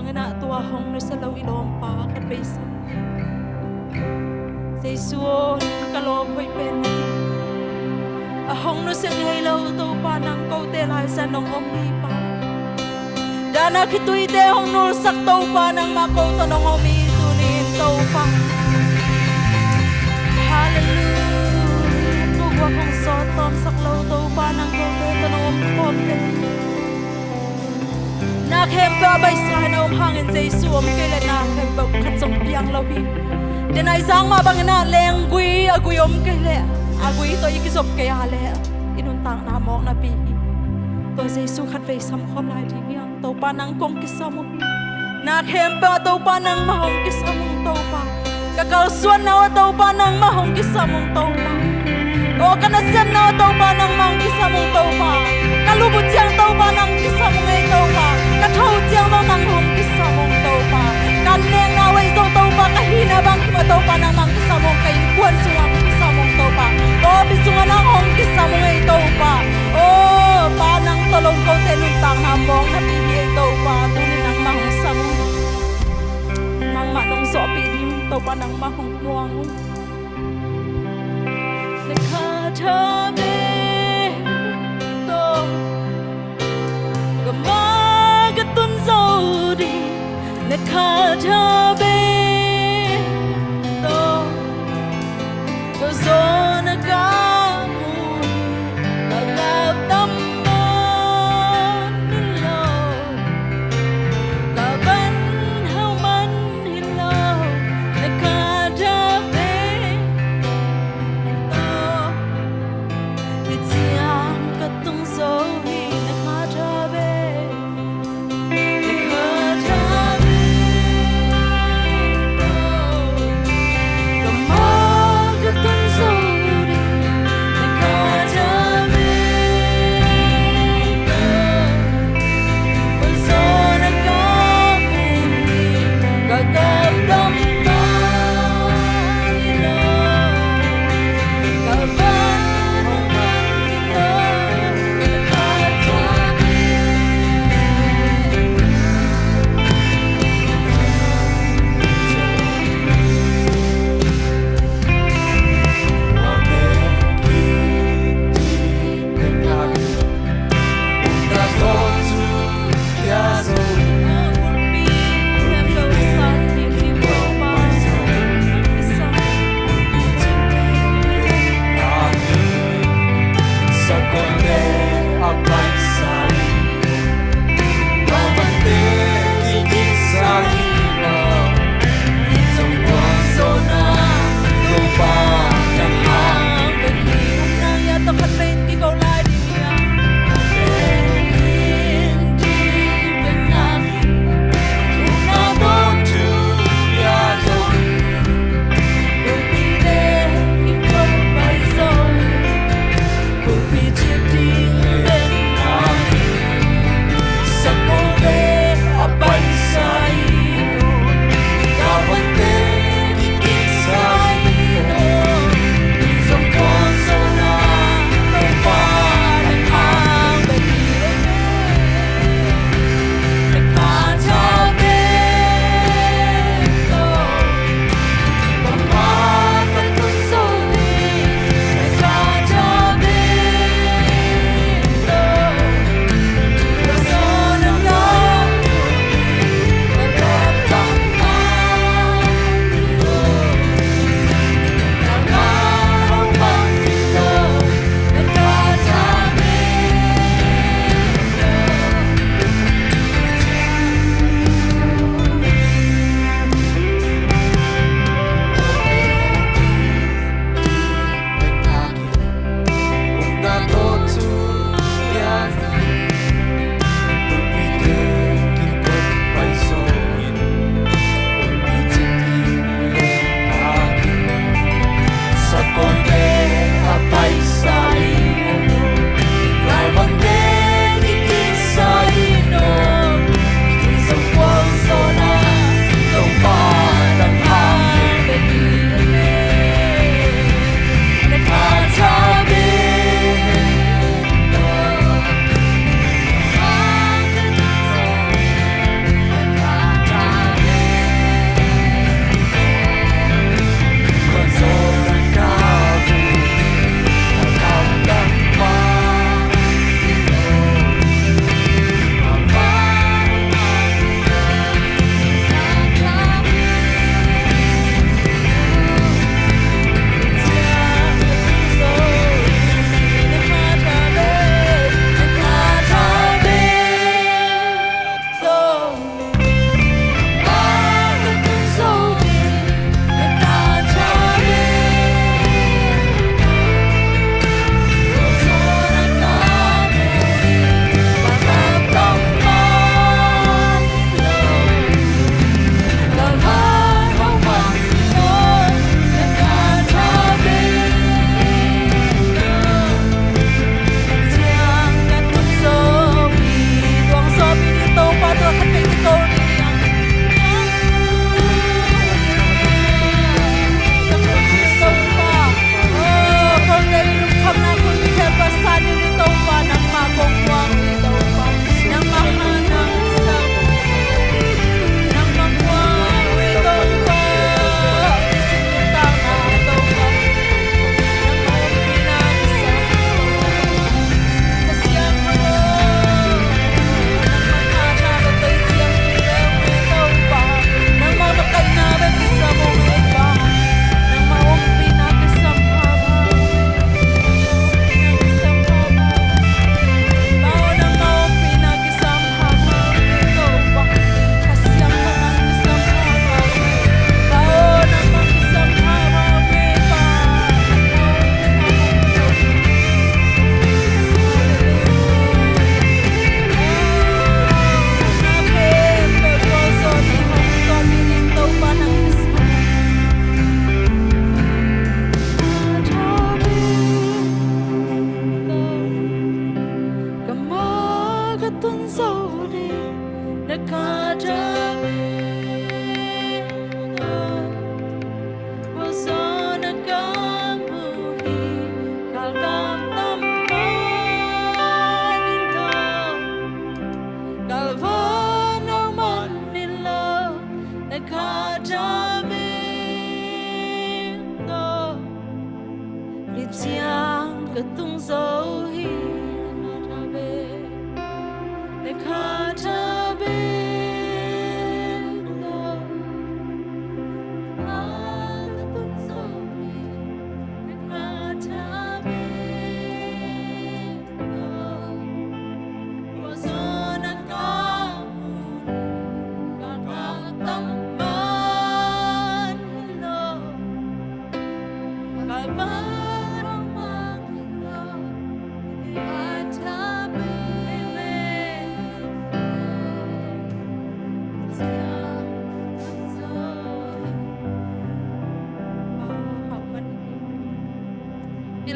Nganah tua hong nusia lo i lawmpa khat vei sam. Jesu aw, nang ka lawm hoih pen na hi. A hong nusia ngei lo Topa, nang kote lai sa nong om hi Pa. Dana khituite hong nulsak Topa, nangmah ko tawh nong om hi tuni-in Topa. Halleluiah. Tukuak hong sawt tawmsak lo Topa, nang kote tawh nong om khawm pen. Na khempeuh a baisa in a om hangin Jesu om kei leh na khempeuh khat zong piang lo hi. Denai zang mah bangin ah lenggui a gui om kei leh, a gui tawh i kizop kei a leh i nuntakna mawknapi hi. Tua Jesu khat vei sam khawm lai ding hi hang. Topa nang kong kisam uh hi. Na khempeuh ah Topa nangmah hong kisam ung Topa. Ka kalsuanna uh ah Topa nangmah hong kisam ung Topa. Aw ka nasepna uh ah Topa nangmah hong kisam ung Topa. Ka lup uh ciang Topa nang kisam ung ei Topa. Ka tho uh ciang zong nang hong kisam ung Topa. Ka nekna uh ah zong Topa, ka hihna bang kim ah Topa nangmah hong kisam ung, ka innkuan sungah hong kisam ung Topa. Pawlpi sungah nang hong kisam ung ei Topa. Aw Pa, nang tawh lo kote nuntakna mawknapi hi ei Topa. Tuni nangmah hong sam ung. Nangmah nong zawhpih ding Topa nangmah hong muang ung. Na khat a bek tawh ka ma ka tun zo ding. Na khat a bek tawh ka zawn a ka mu hi. Ka kap tam man hi lo, ka van hau man hi lo, na khat a bek tawh hi ciang ka tung zo hi. Na khat a bek, na khat a bek tawh ka ma ka tun zo ding. Na khat a bek tawh ka zawn a ka mu hi. Ka kap tam man hi lo, ka van hau man hi lo, na khat a bek.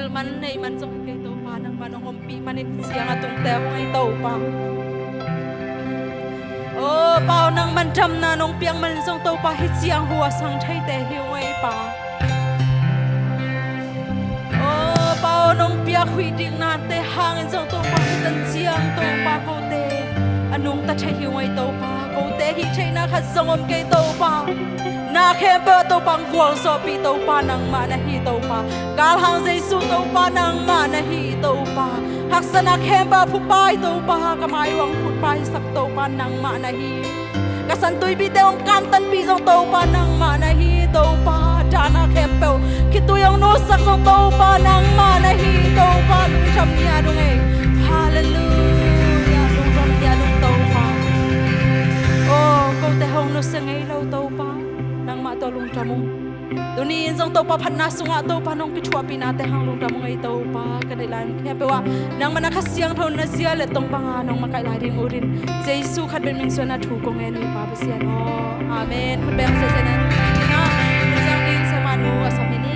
man nei man zong hi kei Topa, nangmah nong ompih manin hih ciang a tungte hong ei Topa. O Pa aw, nangman damna nong piak manin zong Topa, hih ciang hu a sang theite hi ung ei Pa. O Pa aw, nong piak huih diknate hangin zong Topa, hih tan ciang Topa, kote a nungta thei hi ung ei Topa. Kote hih theihna khat zong om kei Topa. Na khempeuh ah Topa hong gualzawhpih Topa, nangmah na hi Topa. Galhang Jesu Topa, nangmah na hi Topa. Haksatna khempeuh ah phupai Topa, ka mai uah hong phutpaisak Topa, nangmah na hi. Ka santuipite hong kamtanpih zong Topa, nangmah na hi Topa. Dahna khempeuh khitui hong nusak zong Topa, nangmah na hi Topa. Lungdam hi a dong ei. Halleluiah. Lungdam hi a dong Topa. O, kote hong nusia ngei lo Topa, nangmah tawh lungdam ung. Tuni in zong Topa, phatna sungah Topa nong kithuahpihnate hang lungdam ung ei Topa. Ka deih lai khempeuh ah nangmah na Kha Siangtho na zia le tong banga nong makaih lai ding ut in, Jesu khat bek min suan a thu kong ngen hi Pa Pasian aw. Amen. Khut beng sese nan. Tina, zang ding sema nu a sam hi ni.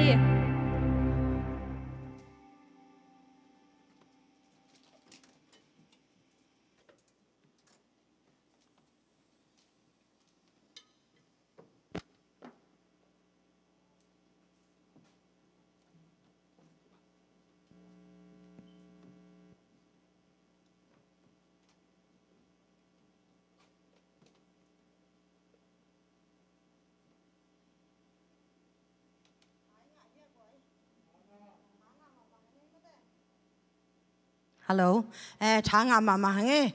Hello. Eh, tha ngah mahmah hang e.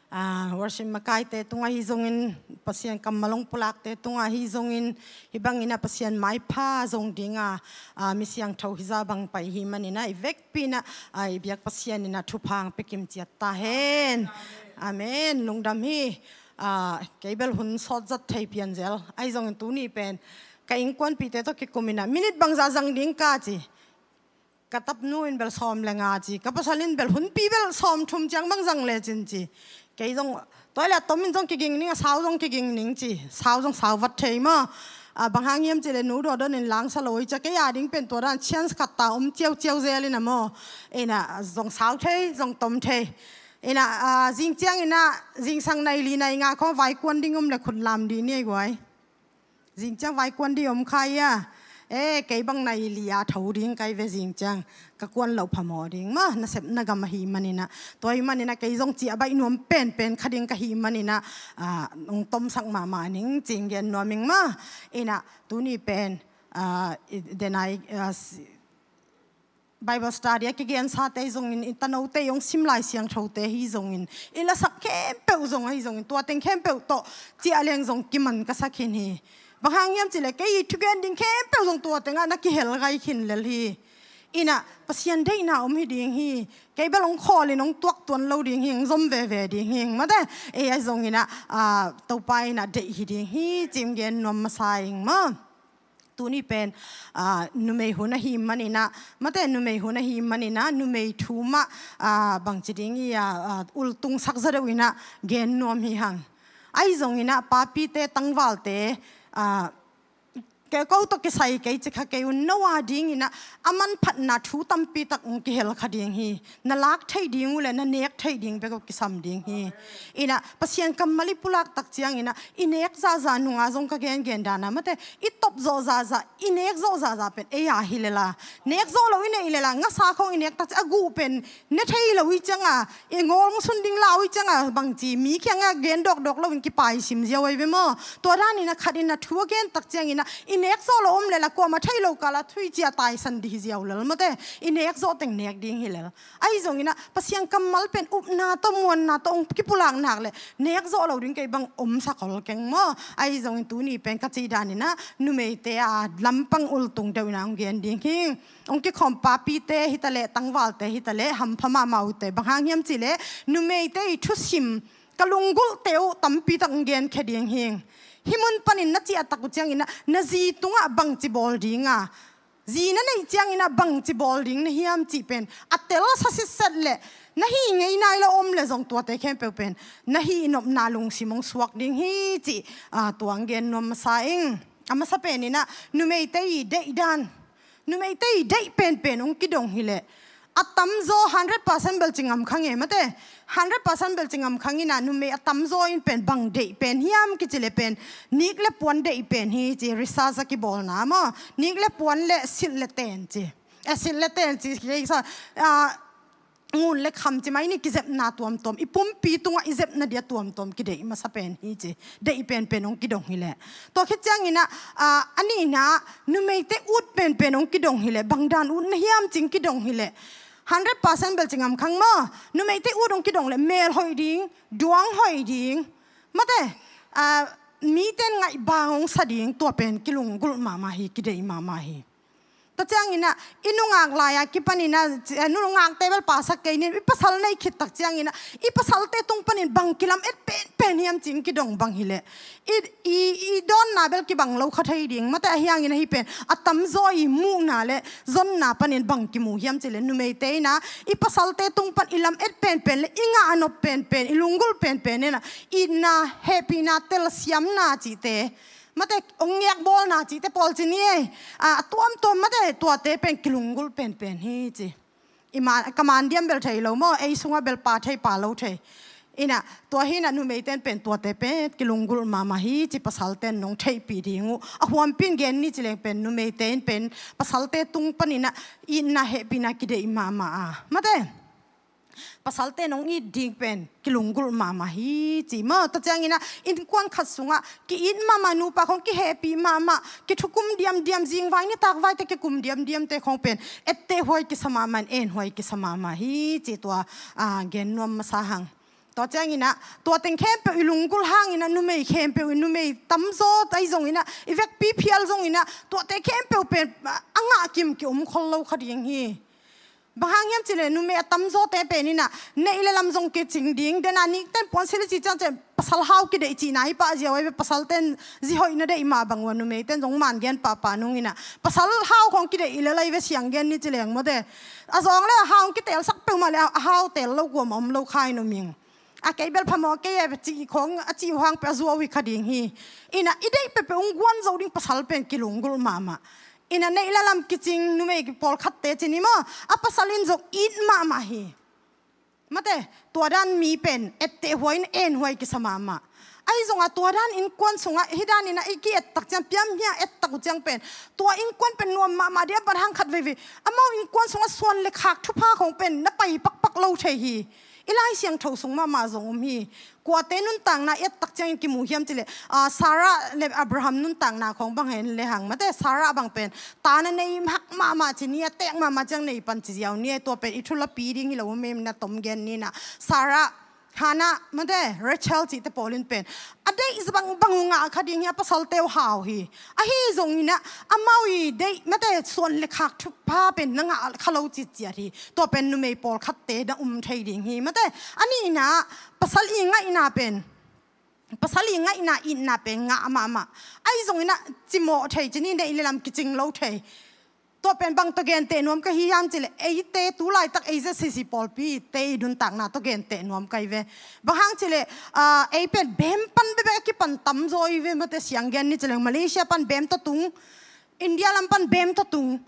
Ah, worship makaite tungah hi zongin, Pasian kammal hong pulakte tungah hi zongin, hih bangin a Pasian maipha zong dinga, ah, mi siangtho hizah bang pai hi manin a, i vekpi in a, ah, i biak Pasian in a thupha hong pia kim ciat ta hen. Amen. Lungdam hi. Ah, kei bel hun sawt zat thei pian zel. Ahi zongin tuni pen ka innkuanpihte tawh kikum in a, minute bangzah zang ding ka ci. Ka tapnu in bel sawm le nga ci, ka pasal in bel hunpi bel sawmthum ciang bang zang lecin ci. Kei zong, tua leh a tom in zong kiging ning, a sau zong kiging ning ci. Sau zong sau vat thei maw. Ah, bang hang hiam cih leh Nu Dawdawn in langsa lo hi cia, kei a ding pen tua dan chance khat ta om ciauciau zel in a maw. In a zong sau thei, zong tom thei. In a, ah, zing ciang in a, zingsang nai li nai nga khawng vaikuan ding om leh khut lam dih ni ei guai. Zing ciang vaikuan dih om kha ia. Eh, kei bang nai li a tho ding kai ve zing ciang. Ka kuan loh phamawh ding maw, nasepna gam ahi manin a. Tua ahi manin a kei zong ciah baih nuam penpen kha ding ka hi manin a, ah, hong tomsak mahmah ning ci-in gen nuam ing maw. In a, tuni pen, ah, i, denai, ah, si-, Bible study a kigen sate hi zongin, i tanote i hong sim Lai Siangthote hi zongin, i lasak khempeuh zong ahi zongin, tua teng khempeuh tawh ciah leng zong kiman ka sa khin hi. Bang hang hiam cih leh kei i thugen ding khempeuh zong tua tengah na kihel gai khin lel hi. In a, Pasian deihna om hi ding hi. Kei bel hong khawl in hong tuak tuan lo ding hi, hong zom veve ding hi. Mate, ei ahi zongin a, ah, Topa in a deih hi ding hi, ci-in gen nuam masa ing maw. Tuni pen, ah, numei hun ahi manin a, mate numei hun ahi manin a, numei thu mah, ah, bangci ding i a, ah, ultungsak zaw deuh in a gen nuam hi hang. Ahi zongin a papite tangvalte, ah, kei ko tawh kisai kei ci kha kei un, no a dingin a, a manphatna thu tampi tak hong kihel kha ding hi. Na lak theih ding uh leh na nek theih ding bek uh kisam ding hi. In a, Pasian kammal i pulak tak ciangin a, i nek zahzah nunga zong ka gengen dan a, mate, i top zawh zahzah, i nek zawh zahzah pen ei a hi lel a. Nek zawh lo i neih lel a, ngasa khawng i nek tak ciang a guh pen ne thei lo i ciang a, i ngawl hong sun ding lau i ciang a, bangci mi kiangah gen dawkdawk loin kipaisim ziau ahi ve maw. Tua danin a khat in a thu a gen tak ciangin a, i nek zawh lo om lel a, kuamah theih loh kal a thu i ciah taisan dih hi ziau lel mate. I nek zawh teng nek ding hi lel. Ahi zongin a, Pasian kammal pen upna tawh muanna tawh hong kipulak nak leh nek zawh lo ding kei bang om sak hol keng maw. Ahi zongin tuni pen ka cih danin a, numeite a lampang ultung deuh in a hong gen ding hi. Hong kikhawm papite hi ta leh, tangvalte hi ta leh, hampha mahmah uh teh, bang hang hiam cih leh numeite i thusim ka lunggulhte uh tampi tak hong genkhia ding hi. Hih mun panin na ciah tak uh ciangin a, na zi tungah bangci bawl ding a, zi na neih ciangin a bangci bawl ding na hiam cih pen a telsa sitset leh, na hih ngei nai lo om leh zong tuate khempeuh pen na hih nopna lungsim hong suak ding hi cih, ah, tua hong gen nuam masa ing. A masa penin a, numeite i deihdan, Numeite i deih penpen hong kidong hileh a tamzaw hundred percent bel ci ngam kha nge mate. Hundred percent bel ci ngam kha ina, numei a tamzaw in pen bang deih pen hiam kici le pen nik le puan deih pen hi ci, research a kibawlna maw. Nik le puan le silh le ten ci. A silh le ten ci kei sa, a, ngun le kham ci mai ni, kizepna tuamtuam, i pumpi tungah i zepna dia tuamtuam kideih masa pen hi ci. Deih penpen hong kidong hileh. Tua khit ciangin ah, a, a nihna, numeite ut penpen hong kidong hileh, bang dan utna hiam ci hong kidong hileh, hundred percent bel ci ngam kha ing maw. Numeite ut hong kidong leh mel hoih ding, duang hoih ding, mate, a, mite in ngaihbang hong sa ding, tua pen kilunggulh mahmah hi, kideih mahmah hi. Tua ciangin ah i nungak lai-a kipanin ah, eh, nungakte bel pasak kei ni, i pasal nei khit tak ciangin ah i pasalte tung panin bang kilamet penpen hiam ci hong kidong bang hileh, i, i, i dawnna bel kibang lo kha thei ding mate. Ahi hangin ahi pen a tamzaw i muhna le zonna panin bang kimu hiam ci leh, numeite in ah i pasalte tung pan i lamet penpen le i ngah nop penpen, i lunggulh penpen in ah itna, hehpihna, telsiamna cihte, mate, hong ngekbawlna cihte pawl ci ni ei. A, a tuamtuam mate, tuate pen kilunggulh penpen hi ci. I man, ka man diam bel thei lo maw, ei sungah bel pa thei pa lo thei. In ah, tua hi in ah numeite in pen tuate pen kilunggulh mahmah hi ci, pasalte in nong theihpih ding uh. A huampi in gen ni ci leng pen numeite in pen pasalte tung panin ah itna, hehpihna kideih mahmah a, mate, pasalte nong it ding pen kilunggulh mahmah hi ci maw. Tua ciangin ah innkuan khat sungah ki-it mahmah, nupa khong kihehpih mahmah, kithukum diamdiam, zingvai nitakvaite kikum diamdiamte khong pen etteh huai kisa mahmah, enhuai kisa mahmah hi ci, tua, a, gen nuam masa hang. Tua ciangin ah tua teng khempeuh i lunggulh hangin ah numei khempeuh, i numei tamzaw ahi zongin ah, i vekpi phial zongin ah tuate khempeuh pen, a, a ngahkim ki-om khol lo kha ding hi. Bang hang hiam ci leh numei a tamzawte pen in ah neih le lam zong kicing ding, den a nikten puan silh i ci ciang ciang pasal hau kideih cihna hi pah ziau ahi ve. Pasalte in zi hoihna deih mah bang uh a numeite in zong man gen pahpah nungin ah pasal hau khong kideih i lel ahi ve, siang gen ni ci leng mate. A zawng le a hau hong kitelsak peuhmah le a hau tel lo kuamah om lo kha in om ing. A kei bel phamawh kei e cih khong a cih uh hang pen a zuau hi kha ding hi. In ah i deih peuhpeuh hong guan zo ding pasal pen kilunggulh mahmah. In ah neih le lam kicing numei pawlkhatte ci ni maw, a pasal in zong it mahmah hi. Mate, tua dan mi pen etteh huai in enhuai kisa mahmah. Ahi zongah tua dan innkuan sungah hih danin ah i ki-et tak ciang, piamhia et tak uh ciang pen tua innkuan pen nuam mahmah ding a, bang hang khat veivei amau innkuan sungah suan le khak thupha khong pen na pai pakpak lo thei hi. I Lai Siangtho sung mahmah zong om hi. Kuate nuntakna i et tak ciangin kimu hiam ci leh, a, Sarah le Abraham nuntakna khong bang hen le hang mate, Sarah bang pen ta na nei hak mahmah ci ni, a tek mahmah ciang nei pan ci ziau ni, tua pen i thulapi ding hi lo, mem na tom gen ni in ah. Sarah, Hannah, mate, Rachel cihte pawl in pen a deih bangbang uh ngah kha ding hi, a pasalte uh hau hi. Ahi zongin ah amau i deih mate, suan le khak thupha pen na ngah kha lo citciat hi. Tua pen numei pawlkhatte na um thei ding hi mate. A nihna, pasal i ngaihna pen, pasal i ngaihna, itna pen ngah mahmah. Ahi zongin ah cimawh thei ci ni, neih le lam kicing lo thei. Tua pen bang tawh genteh nuam ka hi hiam ci leh, eite tu laitak ei Z C C pawlpite i nuntakna tawh genteh nuam ka hi ve. Bang hang ci leh, a, ei pen beem pan bekbek a kipan tamzaw hi ve mate, siang gen ni ci leng Malaysia pan beem tawh tung, India lam pan beem tawh tung.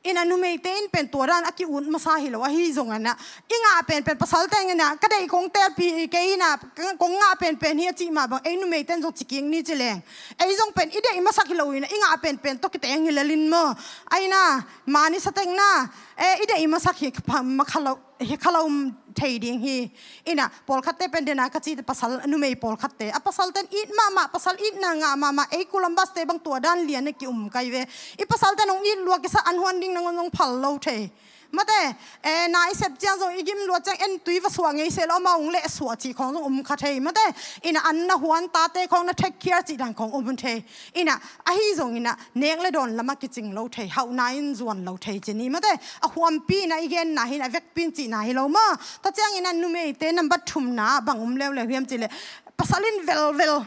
In ah numeite in pen tua dan a ki-ut masa hi lo, ahi zongin ah i ngah penpen, pasalte in ah ka deih kong telpih kei in ah, kong ngah penpen hi a cih mah bang ei numeite in zong ci kik ni ci leng, ei zong pen i deih masak hi lo in ah i ngah penpen tawh kiteng hi lel in maw. Ahi na, man i sa teng na, e, i deih masak hi kha lo, hi kha lo thei ding hi. In ah pawlkhatte pen den a ka ci, pasal numei pawlkhatte, a pasalte in it mahmah, pasal itna ngah mahmah, ei Columbus-te bang tua dan lian a ki-um ka hi ve. I pasalte in hong it lua kisa, an huan ding nangawn zong phal lo thei. Mate, e, na i sep ciang zong i gim lua ciang en tui va suah ngei seh lo, amau hong lehsuah cih khawng zong um kha thei. Mate, in ah an na huan, tate khawng na take care cih dan khawng um thei. In ah ahi zongin ah nek le dawn lamah kicing lo thei, hauhna in zuan lo thei ci ni. Mate, a huampi in ah i genna hi in ah, a vekpi in cihna hi lo maw. Tua ciangin ah numeite number thumna bang um leuleu hiam ci leh, pasal in velvel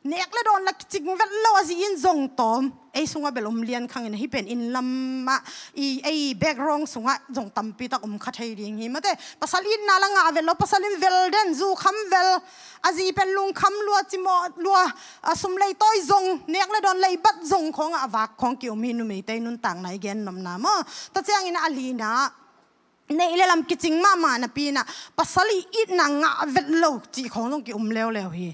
Nek le dawn la kicing vet lo a zi in zong tawm. Ei sungah bel om lian khangin ahi pen inn lamah i ei background sungah zong tampi tak om kha thei ding hi. Mate, pasal itna la ngah vet lo, pasal in vel den, zu kham vel, a zi pen lungkham lua, cimawh lua, a sum lei tawi zong, nek le dawn lei bat zong khawngah a vak khawng ki-om hi. Numeite nuntakna i gen nopna maw? Tua ciangin a lina, neih le lam kicing mahmah napi inah pasal i itna ngah vet lo cih khawng zong ki-om leuleu hi.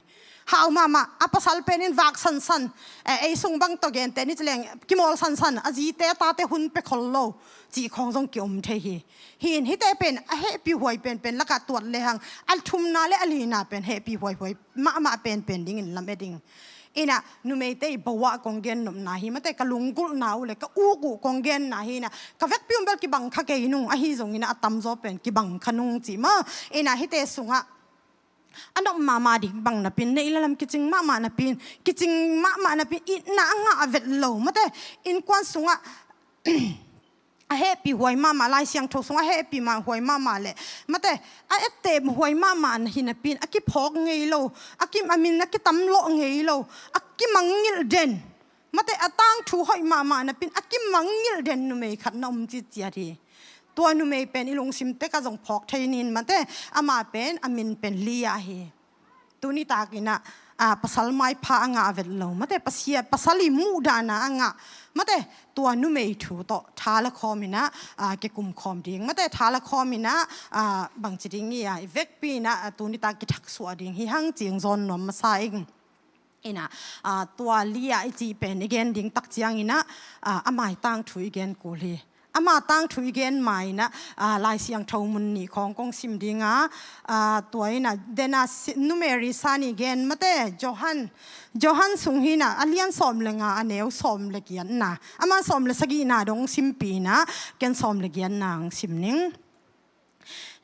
Hau mahmah, a pasal pen in vak sansan, eh, ei sung bang tawh gente ni cileng kimawl sansan, a zite a tate hun pe khol lo cih khawng zong ki-om thei hi. Hi in hite pen a hehpih huai penpen lakah tuat lehang, a thumna le a lina pen hehpih huaihuai mahmah penpen dingin lam-e ding. Inah numeite i bawah kong gen nopna hi, mate, ka lunggulhna uh le ka uk uh kong genna hi inah, ka vekpi un bel kibang kha kei nung, ahi zongin a tamzaw pen kibang kha nung cih maw? Inah hite sungah a nop mahmah ding bang napin, neih le lam kicing mahmah napin, kicing mahmah napin, itna a ngah vet lo, mate, innkuan sungah a hehpih huai mahmah, Lai Siangtho sungah a hehpih mah huai mahmah le, mate, a etteh huai mahmah na hi napin, a kiphawk ngei lo, a kim a min a kitam lawh ngei lo, a kimangngilh den, mate, a tangthu hoih mahmah napin a kimangngilh den numei khat na om ciciat hi. Tua numei pen i lungsim tekah zong phawk thei nin, mate, amah pen a min pen Lia hi. Tuni takinah, a, pasal maipha a ngah vet lo, mate, pasia, pasal i muhdahna a ngah, mate, tua numei thu tawh tha la khawm inah, a, kikum khawm ding, mate, tha la khawm inah, a, bangci ding i a, i vekpi inah, a, tuni tak kithaksuah ding hi hang cih zawn nuam masa ing. Inah, a, tua Lia i cih pen i gen ding tak cianginah, a, a maitang thu i gen kul hi. Ama tangthu i gen ma inah, a, Lai Siangtho mun nih khawng kong sim dinga, a, tua inah dena si-, numeri san i gen mate, Johan, Johan sung hinah a lian sawm le nga a neu sawm le giatna. Ama sawm le sagihna dong simpi inah ken sawm le giatna ang sim ning.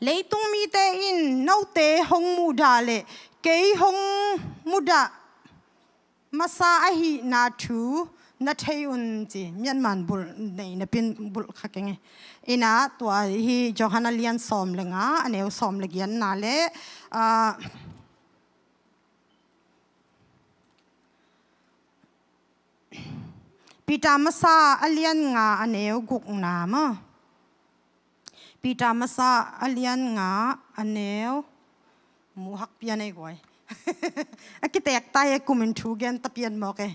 Leitung mite in note hong muhdah le kei hong muhdah masa ahihna thu na thei un ci. Myanmar bulh nei napin bulh kha keng e. Inah tua hi Johan a lian sawm le nga a neu sawm le giatna le, ah, Peter masa a lian nga a neu gukna maw? Peter masa a lian nga a neu, mu hak pian ei guai. A kitek tai e, kumin thu gen ta pian mawk e.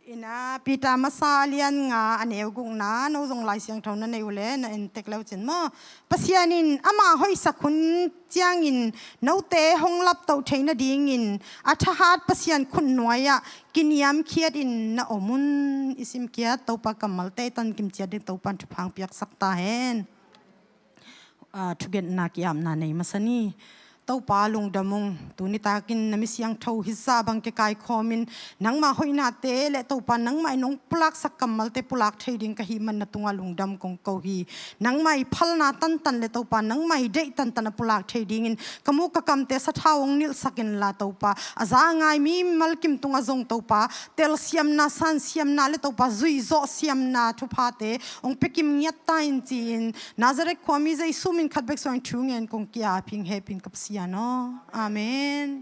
Inah Peter masa a lian nga a neu gukna, no zong Lai Siangtho na nei uh le na en tek leu cin maw? Pasian in ama hoihsak hun ciangin note hong laptoh theih nadingin a thahat Pasian khutnuai-ah kiniamkhiatin na om un. I simkhiat Topa kammalte i tankimciat ding Topa in thupha hong piaksak ta hen. Ah, thugenna ki-apna nei masa ni. Topa lungdam ung, tuni takin na mi siangtho hisa bang kikaikhawmin nangmah hoihnate le Topa nangmah in hong pulaksak kammalte pulak thei ding ka hih man na tungah lungdam kong ko hi. Nangmah i phalna tantan le Topa nangmah i deih tantan a pulak thei dingin ka muk ka kamte sathau hong nilhsak inla Topa, a za a ngai mimal kim tungah zong Topa telsiamna, sansiamna le Topa zuihzawh siamna thuphate hong piakim ngiat ta in ci-in Nazareth khuami Jesu min khat bek suangin thu ngen kong ki-ap hing, hehpih in ka Pasian aw. Amen.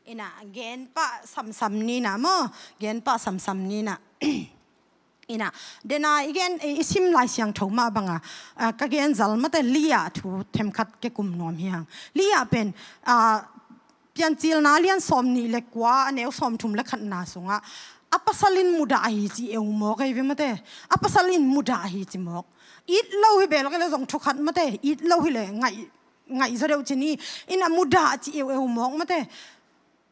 Inah genpah samsam ninah maw? Genpah samsam ninah. Inah dena i gen, i sim Lai Siangtho mah banga, ah, ka gen zal mate Lia thu themkhat ke kum nuam hi hang. Lia pen, ah, Piancilna lian sawm nih le kua a neu sawm thum le khatna sungah a pasal in mudah ahi ci eu mawk ei ve mate. A pasal in mudah ahi ci mawk. It lo hi bel kei le zong thukhat mate. It lo hi le ngaih, ngaih zaw deuh ci ni. Inah mudah ci eu eu mawk mate.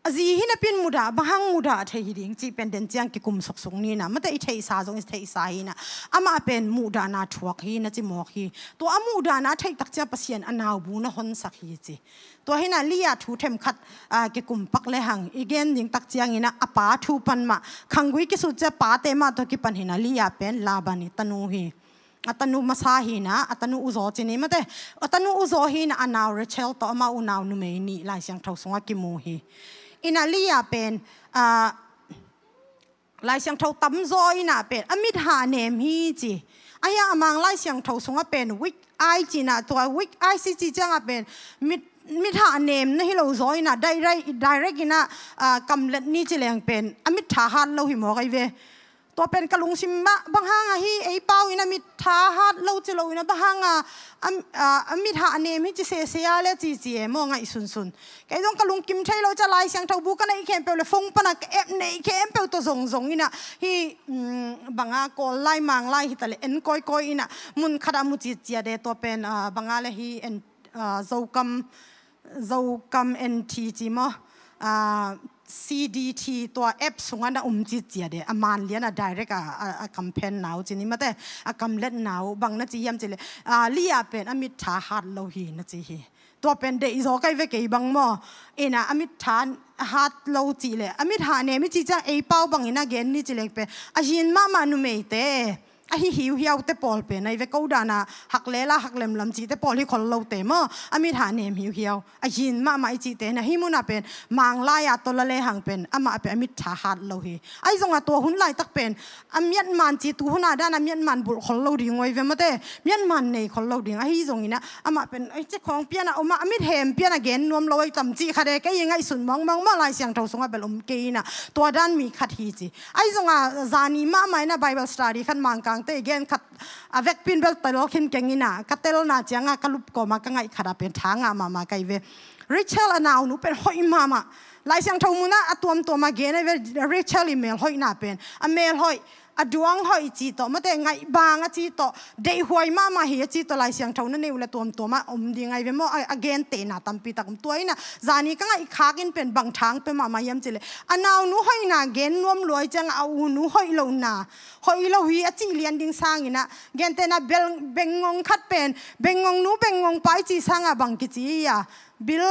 A zi hi napin mudah, bang hang mudah thei hi ding cih pen den ciang kikum suksuk ninah mate. I theihsa zong i theihsa hinah. Amah pen muhdahna thuak hi na ci mawk hi. Tua a muhdahna theih tak ciang Pasian a naubu na honsak hi ci. Tua hinah Lia thu themkhat, ah, kikum pak lehang i gen ding tak cianginah a pa thu pan mah, khanggui kisut cia pate mah tawh kipan hinah Lia pen Laban i tanu hi. A tanu masa hinah, a tanu uzaw ci ni mate. A tanu uzaw hinah a nau Rachel tawh amah unau numei nih Lai Siangtho sungah kimu hi. Inah Lia pen, ah, Lai Siangtho tamzaw inah pen a mit hah nem hi ci. Ahi a mang Lai Siangtho sungah pen weak, eye ci-in ah, tua weak eye ci ciangah pen mit, mit hah nem na hi lo zaw in ah, direct, direct in ah, ah, kamlet ni ci leng pen a mit tha hat lo hi mawk ahi ve. Tua pen ka lungsim mah, bang hang a hi ei pau in a mit tha hat lo ci lo in ah, bang hang a, a, a, a mit hah nem hi ci sese a le ci ci e maw, ngaihsunsun. Kei zong ka lungkim thei lo ciah Lai Siangtho bu ka neih khempeuh le phone pan a ka app neih khempeuh tawh zongzong in ah, hih, mm, bang a Kawl lai Mang lai hi ta le en kawikawi in ah, mun khat ah mu citciat e. Tua pen, ah, bang a le hih en, ah, Zokam, Zokam N T ci maw, ah, C D T tua app sungah na um citciat e. A man lian a direct a, a, a kam phen na uh ci ni mate, a kamlet na uh, bang na ci hiam ci le, ah, Lia pen a mit tha hat lo hi na ci hi. Tua pen deih zaw ka hi ve kei bang maw. In ah a mit tha hat lo cih le, a mit hah nem i cih ciang ei pau bangin a gen ni ci leng pen, a zin mahmah numeite, a hi hiuhiaute pawl pen ahi ve, ko dan a hak lela hak lemlam cihte pawl hi khol lote maw, a mit hah nem hiuhiau, a zin mahmah i cihte na hi mun ah pen, Mang lai a tawh la lehang pen amah pen a mit tha hat lo hi. Ahi zongah tua hun laitak pen a miatman ci, tu hun a dan a miatman bulh khol lo ding uh ahi ve mate, miatman nei khol lo ding. Ahi zongin ah amah pen, "Ai, ci khawng pian a om a, a mit hem pian a gen nuam lo ahi tam," cih khat e, kei i ngaihsun mawngmawng maw, Lai Siangtho sungah bel om kei in ah, tua dan mi khat hi ci. Ahi zongah zani mahmah in ah Bible study khat Mangkangte i gen khat a vekpi in bel tel khin keng in ah, ka telna ciangah ka lupkawm a ka ngaih khat a pen tha ngah mahmah ka hi ve. Rachel a naunu pen hoih mahmah. Lai Siangtho mun ah a tuamtuam a gen ahi ve, Rachel i melhoihna pen. A melhoih, a duang hoih ci tawh, mate, ngaihbang a ci tawh, deihhuai mahmah hi a ci tawh, Lai Siangtho na nei uh le tuamtuam a om ding ahi ve maw, a, a gentehna tampi tak om. Tua in ah zani ka ngaih khak in pen bang thang pia mahmah hiam ci le, a naunu hoihna gen nuam lua i ciangah a unu hoih lohna, hoih lo hi a cih lian ding sangin ah, gentehna bel, bengngong khat pen, bengngong nu, bengngong pa i cih sangah bang kici hi a, bil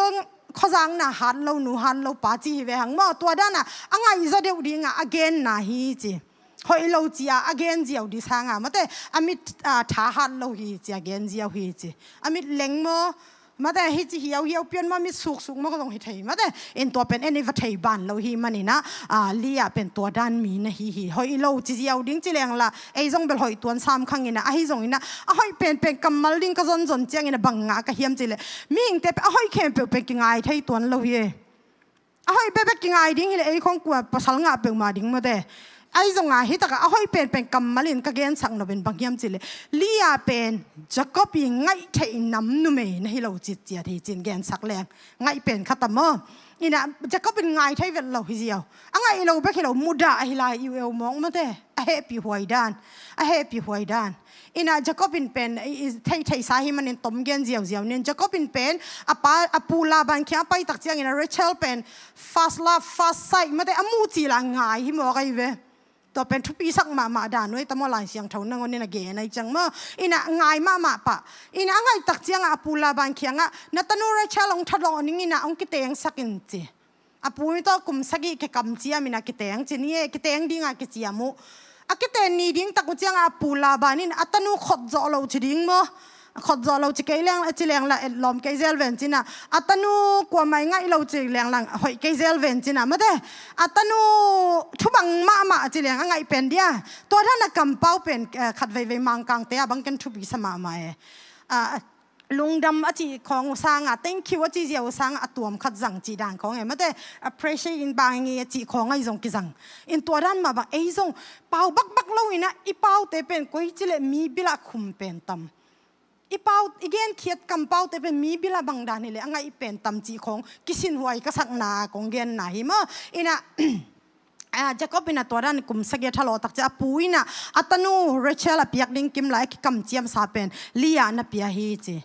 khuazakna hat lo nu, hat lo pa ci hi ve hang maw. Tua dan a a ngaihzaw deuh ding a a genna hi ci. Hoih lo ci a a gen ziau ding sangah, mate, a mit, ah, tha hat lo hi ci, a gen ziau hi ci. A mit leng maw, mate, hi ci hiauhiau pian maw, mit suksuk maw, ka zong hi thei, mate. In tua pen en i va thei ban lo hi manin ah, ah, Lia pen tua dan mi na hi hi. Hoih lo ci ziau ding ci leng la, ei zong bel hoih tuan sam khang in ah, ahi zongin ah, a hoih penpen kammal ding ka zonzon ciangin ah bang ngah ka hiam ci le, mihingte pen a hoih khempeuh pen kingai thei tuan lo hi e. A hoih bekbek kingai ding hi le, ei khong kua pasal ngah peuhmah ding mate. Ahi zongah hi takah a hoih penpen kammal in ka gensak nop in bang hiam ci le, Lia pen Jacob i ngaih theih nam numei na hi lo citciat hi ci-in gensak leng, ngaih pen khat a maw. In ah Jacob in ngai thei vet lo hi ziau. A ngaih lo bek hi lo, mudah ahi lai i uh eu mawk mate. A hehpih huai dan, a hehpih huai dan. In ah Jacob in pen i, i thei, theisa hi manin tom gen ziauziau nin, Jacob in pen a pa, a pu Laban kiang a pai tak ciangin ah Rachel pen first love, first sight mate, a muh cil a ngai hi mawk ahi ve. Tua pen thupisak mahmah dan uh ei ta maw, Lai Siangtho nangawn in a gen ahi ciang maw. In ah ngai mahmah pah. In ah a ngaih tak ciangah a pu Laban kiangah, "Na tanu Rachel hong thatlawh ning in ah hong kitengsak in," ci. A pu in tawh kum sagih kikam ciamin a kiteng ci ni e, kiteng dingah kiciam uh. A kiten ni ding tak uh ciangah a pu Laban in a tanu khot zawh loh ci ding maw. Khot zawh loh ci kei leng, ci leng la etlawm kei zel ven ci-in ah. A tanu kuamah i ngaih lo ci leng la hoih kei zel ven ci-in ah. Mate, a tanu thubang mahmah ci leng a ngaih pen dia. Tua dan a kampau pen, eh, khat veivei Mangkangte a bang ken thupi sa mahmah e. Ah, lungdam a cih khawng uh sangah, thank you a cih ziau uh sangah a tuam khat zang cih dan khawng e. Mate, appreciate in bang nge a cih khawng ahi zong kizang. In tua dan mah bang ei zong pau bakbak lo in ah, i paute pen koi ci le mi bil ah khum pen tam. I pau, i genkhiat kampaute pen mi bil ah bang dan hi le a ngaih pen tam cih khawng kisinhuai ka sakna kong genna hi maw. In ah, ah, Jacob in ah tua dan kum sagih a thalawh tak ciang a pu in ah a tanu Rachel a piak ding kim lai a kikamciamsa pen Leah na pia hi ci.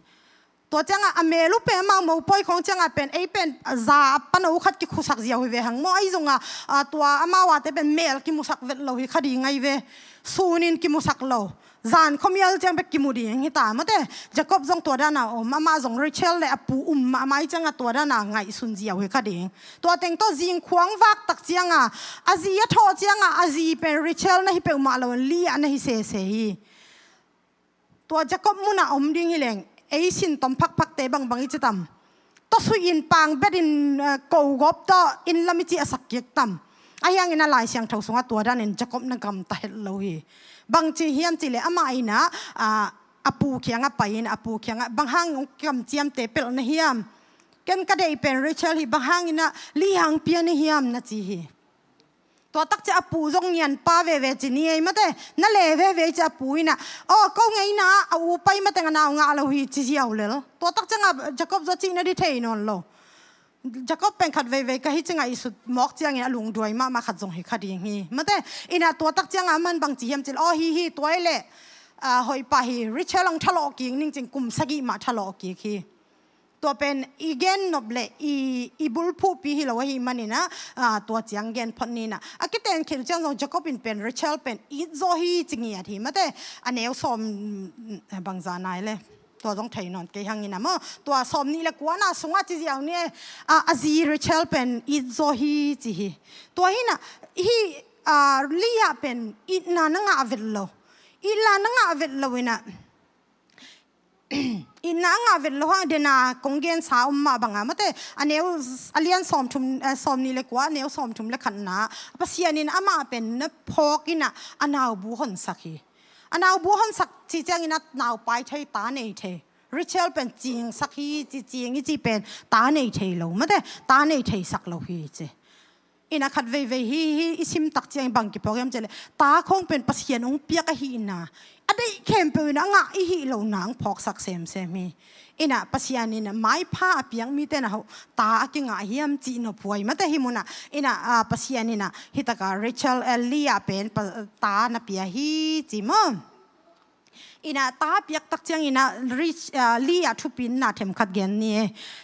Tua ciangah a mel uh pen amau mopawi khawng ciangah pen ei pen za a pan uh khat kikhusak ziau hi ve hang maw. Ahi zongah, ah, tua amau ate pen mel kimusak vet lo hi kha ding ahi ve. Sunin kimusak lo. Zan khuamial ciang bek kimu ding hi ta mate. Jacob zong tua dan a om, amah zong Rachel le a pu um mahmah ciangah tua dan a ngaihsun ziau hi kha ding. Tua teng tawh zingkhuang vak tak ciangah, a zi a thawh ciangah, a zi pen Rachel na hi peuhmah lo, Leah na hi sese hi. Tua Jacob mun a om ding hi leng, ei sin tom phakphakte bangbang i ci tam. Tawsui in pang bet in, eh, ko gawp tawh inn lam i ci a sak kik tam. Ahi hangin a Lai Siangtho sungah tua danin Jacob na gamta het lo hi. Bangci hiam cih leh amah in ah, ah, a pu kiangah pai in, a pu kiangah, "Bang hang hong kamciamte pelh na hiam? Ken ka deih pen Rachel hi, bang hangin ah Leah hong pia na hiam?" na ci hi. Tua tak ciang a pu zong ngian pa veve ci ni ei mate, na le veve ci a pu in ah, "Aw, ko ngeina a u pai mateng a nau ngah lo hi," ci ziau lel. Tua tak ciangah Jacob zaw cihna ding thei nawn lo. Jacob pen khat veivei ka hi ci ngaihsut mawk ciangin a lungduai mahmah khat zong hi kha ding hi. Mate, in ah tua tak ciangah aman bang ci hiam cih leh, "Aw, hi hi, tua hi leh, ah, hoih pah hi, Rachel hong thalawh kik ning," ci-in kum sagih mah thalawh kik hi. Tua pen i gen nop leh i, i bulphuhpi hi lo ahih manin ah, ah, tua ciang gen phot ni in ah. A kiten khit ciang zong Jacob in pen Rachel pen it zaw hi ci ngiat hi. Mate, a neu sawm, bangza nai le. Tua zong thei nawn kei hang in ah maw. Tua sawm nih le kuana sungah ci ziau ni, a, a zi Rachel pen it zaw hi ci hi. Tua hi in ah, hi, a, Leah pen itna na ngah vet lo. Itna na ngah vet lo in ah, itna a ngah vet lo hang, den a kong gensa om mah bangah mate, a neu, a lian sawmthum, eh, sawm nih le kua, a neu sawmthum le khatna, Pasian in amah pen na phawk in ah, a naubu honsak hi. A naubu honsak cih ciangin a naupai thei, ta nei thei. Rachel pen cingsak hi ci, cing i cih pen ta nei thei lo, mate, ta nei theisak lo hi ci. In ah khat veivei hi, hi i sim tak ciang bang kiphawk hiam cih leh, ta khawng pen Pasian hong piak ahihna, a deih khempeuh in a ngah i hih lohna hong phawksak semsem hi. In ah Pasian in ah maipha a piak mite in ah, "Ho, ta a kingah hiam?" cih nophuai mate hi mun ah. In ah, ah, Pasian in ah hi takah Rachel, eh, Leah pen pa, ta na pia hi ci maw. In ah ta piak tak ciangin ah Rich-, ah, Leah thupina themkhat gen ni.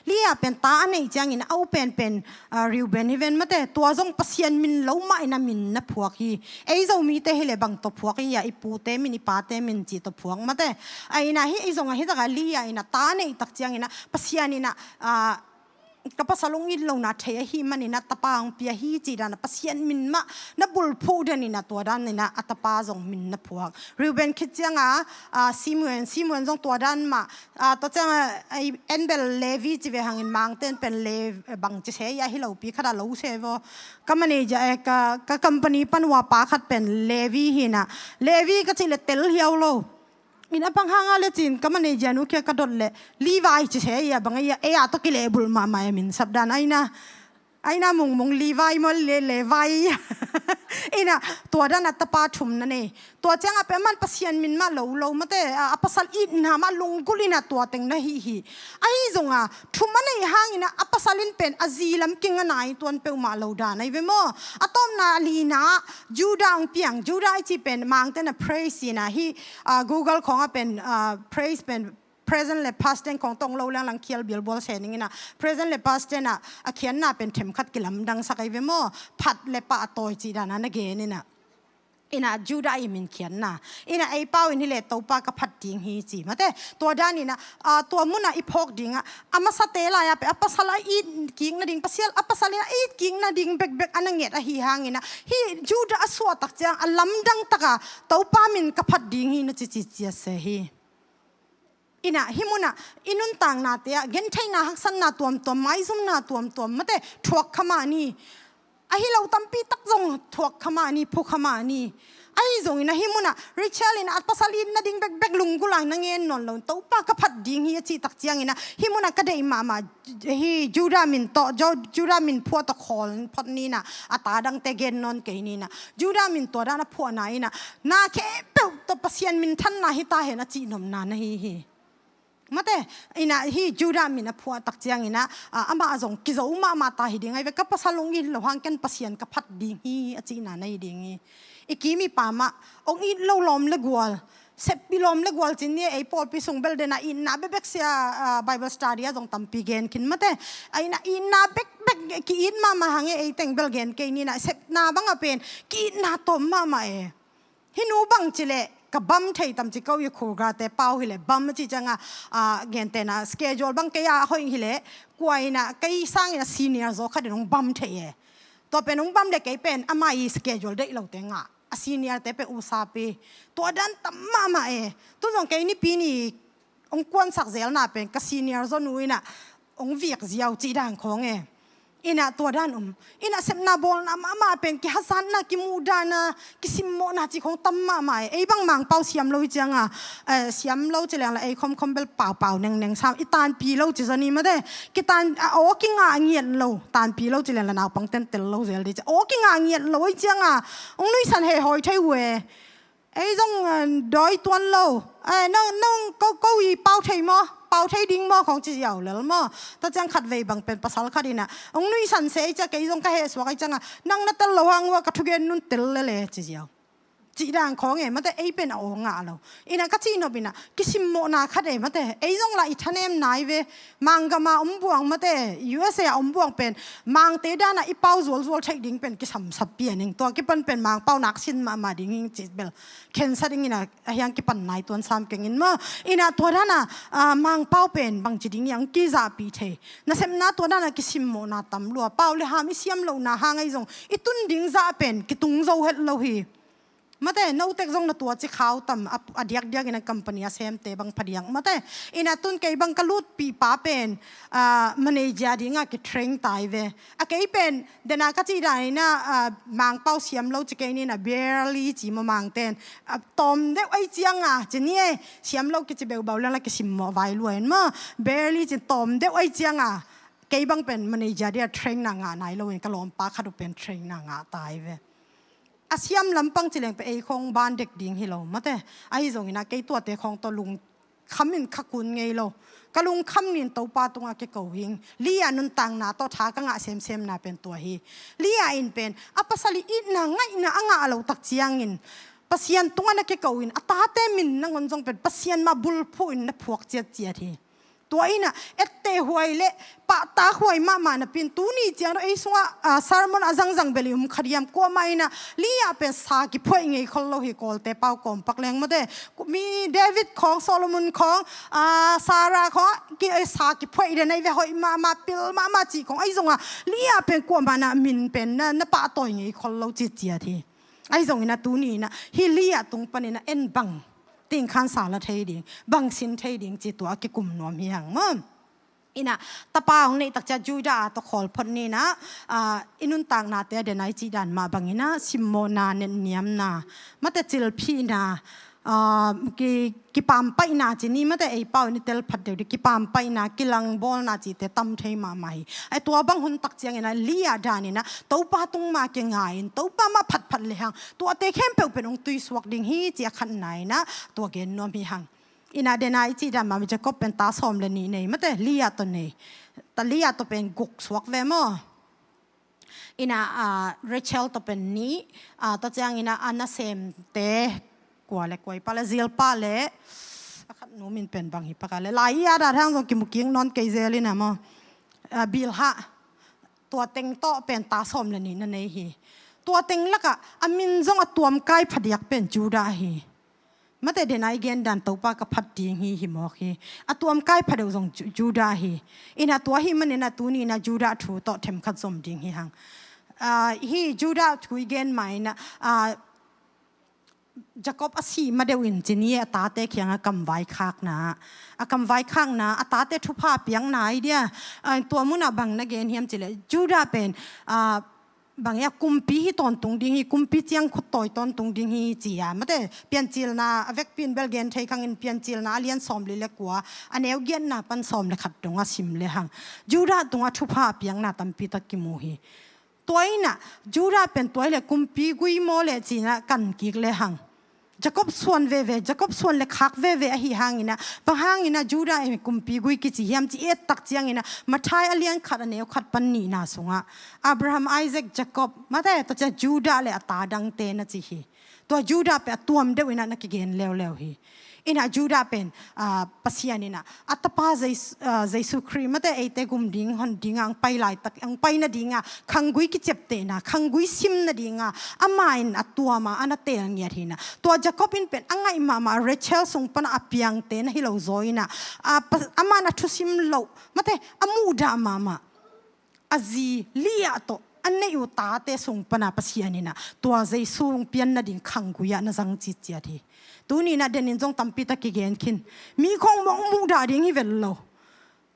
Leah pen ta a neih ciangin a u penpen, ah, Reuben hi ven mate. Tua zong Pasian min lo mah in ah min na phuak hi. Ei Zomite hi leh bang tawh phuak hi a, i pute min, i pate min cih tawh phuak mate. A in ah hi, ei zong ah hi takah Leah in ah ta a neih tak ciangin ah Pasian in ah, ah, "Ka pasal hong it lohna thei ahih manin ah tapa hong pia hi," cih dan ah Pasian min mah na bulphuh den in ah tua dan in ah a tapa zong min na phuak. Reuben khit ciangah, ah, Simeon, Simeon zong tua dan mah, ah, tua ciangah, ah, ei, en bel Levi ci ve hangin Mangten pen Le-, bang ci se ia hi lopi khat a lo se vaw. Ka manager, eh, ka, ka company pan uapa khat pen Levi hi in ah. Levi ka cih leh tel hiau lo. In ah bang hang a le cin ka manager nu kia ka dot leh Levi ci se ia bang a ia, ei a tawh kilehbulh mahmah e min sap dan a in ah. A in ah mungmung Levi maw le, Levi. In ah tua dan a tapa thum na nei. Tua ciangah pen aman Pasian min mah lo lo mate, a, a pasal itna mah lunggulh in ah tua teng na hi hi. Ahi zongah thum a neih hangin ah a pasal in pen a zi lam kinga nai tuan peuhmah lo dan ahi ve maw. A tawpna a lina Judah hong piang, Judah i cih pen Mangten ah Praise in ah hi, ah, Google khawngah pen, ah, Praise pen present le past tense khawng tawh lo lenglang khial bilbual se ning in ah present le past tense ah a khiatna pen themkhat kilamdangsak ahi ve maw. Phat le pah a tawi cih dan ah na gen in ah. In ah Judah i min khiatna. In ah ei pau in hi leh Topa ka phat ding hi ci mate. Tua dan in ah, ah, tua mun ah i phawk ding ah, a masate lai ah pen a pasal a it kik nading, pasal, a pasal in a it kik nading bekbek a na nget ahi hangin ah, hi Judah a suah tak ciang a lamdang tak a Topa min ka phat ding hi na ci ci ciat se hi. In ah hi mun ah i nuntaknate ah gentheihna, haksatna tuamtuam, maizumna tuamtuam mate thuak kha mah ni. Ahi lo tampi tak zong thuak kha mah ni, phu kha mah ni. Ahi zongin ah hi mun ah Rachel in ah a pasal it nading bekbek lunggulh a na ngen nawn lo, Topa ka phat ding hi a cih tak ciangin ah hi mun ah ka deih mahmah hi Judah min tawh, Ju-, Judah min phuah tawh khawl phot ni in ah, a ta dangte gen nawn kei ni in ah. Judah min tua dan a phuahna in ah, na khempeuh tawh Pasian minthanna hi ta hen a cihnopna na hi hi. Mate, in ah hi Judah min a phuah tak ciangin ah, ah, amah zong kizo mahmah ta hi ding ahi ve, ka pasal hong it loh hang ken Pasian ka phat ding hi a cihna na hi ding hi. I kim i pam ah hong it lo lawm le gual, seppi lawm le gual cin ni, ei pawlpi sung bel den ah itna bekbek sia, ah, Bible study ah zong tampi gen khin mate. A in ah itna bekbek ki-it mahmah hang e, ei teng bel gen kei ni in ah, sepna bang ah pen ki-itna tawm mahmah e. Hi nu bang ci leh ka bam thei tam ci ko, i khulgate pau hi leh bam a cih ciangah, ah, gentehna schedule bang kei a hoih hi leh kua in ah kei sangin a senior zaw khat in hong bam thei e. Tua pen hong bam leh kei pen ama i schedule deih lote ngah, a senior te pen usapi. Tua dan tam mahmah e. Tu zong kei Nipi ni hong kuansak zelna pen ka senior zaw nu in ah hong viak ziau cih dan khawng e. Inah tua dan um. Inah sepna bawlna mahmah pen kihazatna, kimuhdahna, kisimmawhna cih khong tam mahmah e. Ei bang Mangpau siam lo i cianga, eh, siam lo ci lengla ei khomkhom bel paupau nengneng sam. I tanpi lo ci zani mate. Kitan, a, aw kingah ngiat lo. Tanpi lo ci lengla naupang ten tel lo zel di ci. Aw kingah ngiat lo i cianga. Ong nuisan he hawi thei uh e. Ei zong, eh, dawi tuan lo. Eh, nang, nang ko, ko i pau thei maw? Pau thei ding maw? Khong ci ziau lel maw? Tua ciang khat vei bang pen pasal khat inah. Ong nuisan se ei cia kei zong ka heh suak ei cianga. Nang na tel lo hang ua ka thugen nun tel lele ci ziau. Cih dan khong e mate ei pen a aw ngah lo. Inah ka cih nop inah. Kisimmawhna khat e mate. Ei zong la i thanem nai ve. Manggama om buang mate, U S A a om buang pen, Mangte dana i pau zualzual theih ding pen kisamsap pian ing. Tua kipan pen Mangpau naksin mahmah ding ing cih bel. Khensat ding inah, a hiang kipan nai tuan sam keng in maw. Inah tua dana, ah, Mangpau pen bangci ding iang kizahpi thei. Nasepna tua dana kisimmawhna tam lua. Pau le ham i siam lohna hang ei zong. I tun ding zah pen, kitung zo het lo hi. Mate, notek zong na tua ci khau tam, a, a diakdiak in a company a semte bang phadiak. Mate, inah tun kei bang ka lutpih pa pen, ah, manager dinga kitrain tai ve. A kei pen, dena ka cih dan inah, ah, Mangpau siam lo ci kei ninah barely ci maw Mangten. Ah, tawm deuh ei cianga, ci ni e, siam lo kici beubau lala kisimmawh vai lua in maw. Barely ci tawm deuh ei cianga. Kei bang pen manager dia train na ngah nai lo in ka lawmpa khat uh pen train na ngah tai ve. A siam lampang ci leng pe ei khong ban dek ding hi lo mate. Ahi zong inah kei tuate khong tawh lungkham in kha kun ngei lo. Ka lungkham nin Topa tungah kiko hing. Lia nuntakna tawh tha ka ngah semsemna pen tua hi. Lia in pen a pasal i itna ngaihna a ngah lo tak ciangin Pasian tungah na kiko in a tate min nangawn zong pen Pasian mah bulphuh in na phuak ciatciat hi. Tua inah etteh huai le pahtak huai mahmah napi in tuni ciang ei sungah, ah, sermon a zangzang bel i um kha diam. Kuamah inah Lia pen sa kiphuaih ngei khol lo hi Kawlte pau kawmpak leng mate. Mi David khawng, Solomon khawng, ah, Sarah khawng, ki, eh, sa kiphuaih den ei ve hoih mahmah, pil mahmah cih khawng ei zongah Lia pen kuamah na min pen na, na pahtawi ngei khol lo citciat hi. Ahi zong inah tuni inah hi Lia tung pan inah en bang tingkhan sa la thei ding, bang sin thei ding ci tua a kikum nuam hi hang maw. Inah tapa hong neih tak cia Judah a tawh khawl phot ninah, ah, i nuntaknate a dena i cih dan mah bang inah simmawhna, netniamna, mate cilphihna, ah, ki, kipampaihna ci ni mate ei pau in i tel phat deuh dih kipampaihna, kilangbawlna cihte tam thei mahmah hi. Ai tua bang hun tak ciang inah Lia dan inah Topa tung mah kingai in Topa mah phatphat lehang tuate khempeuh pen hong tuisuak ding hi ci a khatna inah tua gen nuam hi hang. Inah dena i cih dan mah mi Jacob pen ta sawm le nih nei mate Lia tawh nei. Ta Lia tawh pen guk suak ve maw. Inah, ah, Rachel tawh pen nih, ah, tua ciang inah a nasemte kua le kua i pa le zilpa le a khat nu min pen bang hi paka le lai i a dah hang zong kimu kik nawn kei zel inah maw. Ah, Bilha. Tua teng tawh pen ta sawm le nih na nei hi. Tua teng lakah a min zong a tuamkai phadiak pen Judah hi. Mate dena i gen dan Topa ka phat ding hi hi mawk hi. A tuamkai phadeuh zong Ju-, Judah hi. Inah tua hi maninah tuni inah Judah thu tawh themkhat zom ding hi hang. Ah, hi Judah thu i gen ma inah, ah, Jacob a sih madeuh in ci ni a tate kiangah kamvai khakna. A kamvai khakna, a tate thupha piakna i dia. Ah, tua munah bang na gen hiam cileh Judah pen, ah, bang ia kumpi hi tawntung ding hi, kumpi ciang khut tawi tawntung ding hi ci a. Mate, Piancilna, a vekpi in bel gen thei khangin Piancilna a lian sawm li le kua, a neu giatna pan sawm le khat dong a sim le hang. Judah tungah thupha a piakna tampi tak kimu hi. Tua inah, Judah pen tua i le kumpi gui maw le cinah kan kik le hang. Jacob suan veve, Jacob suan le khak veve ahi hanginah, bang hanginah Judah in kumpi gui kici hiam ci et tak cianginah, Matthai a lian khat a neu khat pan nihna sungah, Abraham, Isaac, Jacob, mate, tua cia Judah le a ta dangte na ci hi. Tua Judah pen a tuam deuh inah na kigen leuleu hi. Inah Judah pen, ah, Pasian inah, a tapa Jesu, ah, Jesu Khrih mate eite gum ding hon dinga ang pai laitak, ang pai nadinga, khanggui kiceptehna, khanggui sim nadinga, ama in a tuama, a na tel ngiat hinah. Tua Jacob in pen a ngaih mahmah Rachel sung pana a piangte na hi lo zaw inah, ah, pa-, ama na thusim loh, mate, a muhdah mahmah. A zi Leah tawh a neih uh tate sung pana Pasian inah tua Jesu hong pian nading khanggui ah na zang citciat hi. Tuni inah denin zong tampi tak kigen khin. Mi khong mong muhdah ding hi vet lo.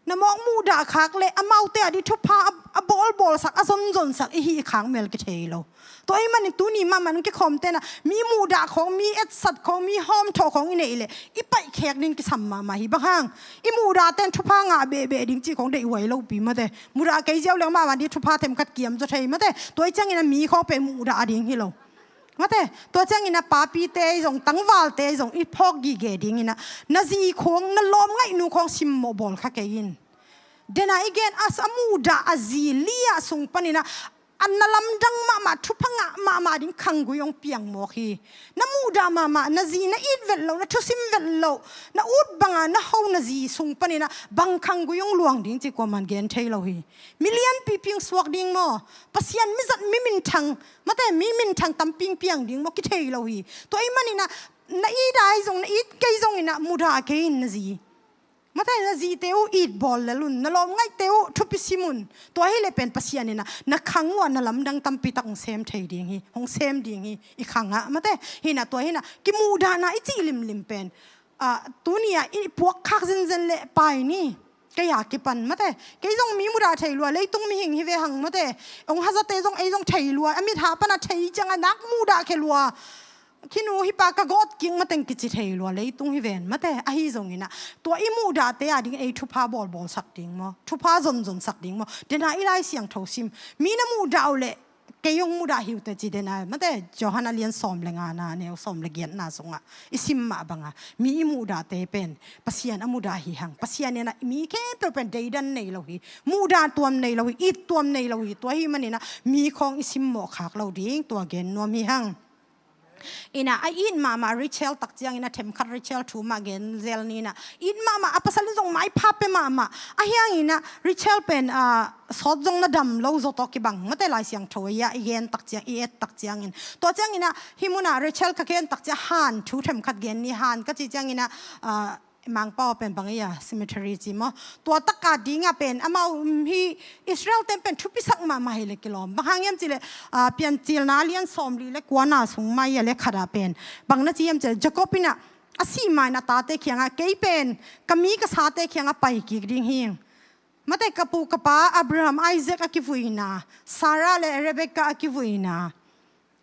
Na mawk muhdah khak le amaute a dih thupha a, a bawlbawlsak, a zonzonsak i hih i khak mel kithei lo. Tua ahih manin tuni mahmah nong kikhawmte na mi muhdah khawng, mi etsat khawng, mi hawmthawh khawng i neih leh i paihkhek ding kisam mahmah hi. Bang hang? I muhdahte in thupha ngah behbeh ding cih khawng deih huai lopi mate. Mudah kei ziau leng mahmah dih thupha themkhat kiam zaw thei mate. Tua ahih ciangin a mi khawng pen muhdah ding hi lo. Mate, tua ciangin a papite zong, tangvalte zong i phawk gige dingin a, na zi khawng, na lawm ngaihnu khawng simmawh bawl kha kei in. Dena i gen a, a muhdah a zi Leah sung panin a, a na lamdang mahmah, thupha ngah mahmah ding khanggui hong piang mawk hi. Na muhdah mahmah, na zi na it vet loh, na thusim vet loh, na ut banga na ho na zi sung panin a bang khanggui hong luang ding cih kuaman gen thei lo hi. Mi lianpipi hong suak ding maw? Pasian mi zat, mi minthang, mate, mi minthang tampi hong piang ding maw? Kithei lo hi. Tua ahih manin a, na it a ahi zong, na it kei zongin a mudah kei in na zi. Mate, na zite uh it bawl lel un, na lawm ngaihte uh thupi sim un. Tua hi leh pen Pasian in a, na khang uh a na lamdang tampi tak hong sem thei ding hi, hong sem ding hi, i khang ah, mate. Hi na tua hi na, kimuhdahna i cih limlim pen, ah, tuni a i puak khak zenzen leh pai ni. Kei a kipan mate. Kei zong mi mudah thei lua, leitung mihing hi ve hang mate. Hong hazate zong ei zong thei lua, a mit hah pan a thei ciang a nak mudah khia lua. Khinu hi pa ka gawt kik mateng kici thei lua, leitung hi ven mate. Ahi zongin a, tua i muhdahte a ding ei thupha bawlbawlsak ding maw? Thupha zonzonsak ding maw? Dena i Lai Siangtho sim. Mi na mudah uh leh kei hong mudah hi uh teh ci dena mate. Johan a lian sawm le ngana, neu sawm le giatna sungah i sim mah banga mi i muhdahte pen Pasian a mudah hi hang. Pasian in a mi khempeuh pen deidan nei lo hi. Mudah tuam nei lo hi. It tuam nei lo hi. Tua ahih manin a mi khawng i simmawh khak lo ding, tua gen nuam hi hang. Ina a it mahmah Rachel tak ciangin a, themkhat Rachel thu mah gen zel ni ina. It mahmah, a pasal in zong maipha pia mahmah. Ahi hangin a Rachel pen, ah, sawt zong na dam lo zaw tawh kibang mate. Lai Siangtho ah i gen tak ciang, i et tak ciangin. Tua ciangin a hih munah Rachel ka gen tak ciang han thu themkhat gen ni. Han ka cih ciangin a, ah, Mangpau pen bang ei a cemetery ci maw? Tua taka dinga pen amau, um, hi Israel ten pen thupisak mahmah hi le kilawm. Bang hang hiam cih leh, ah, Piancilna lian sawmli le kuana sung mai a le khat ah pen bang na ci hiam cih leh Jacob in a, a sih ma in a tate kiangah, kei pen ka mi ka sate kiangah pai kik ding hi. Mate, ka pu ka pa Abraham, Isaac a kivuina, Sarah le Rebecca a kivuina.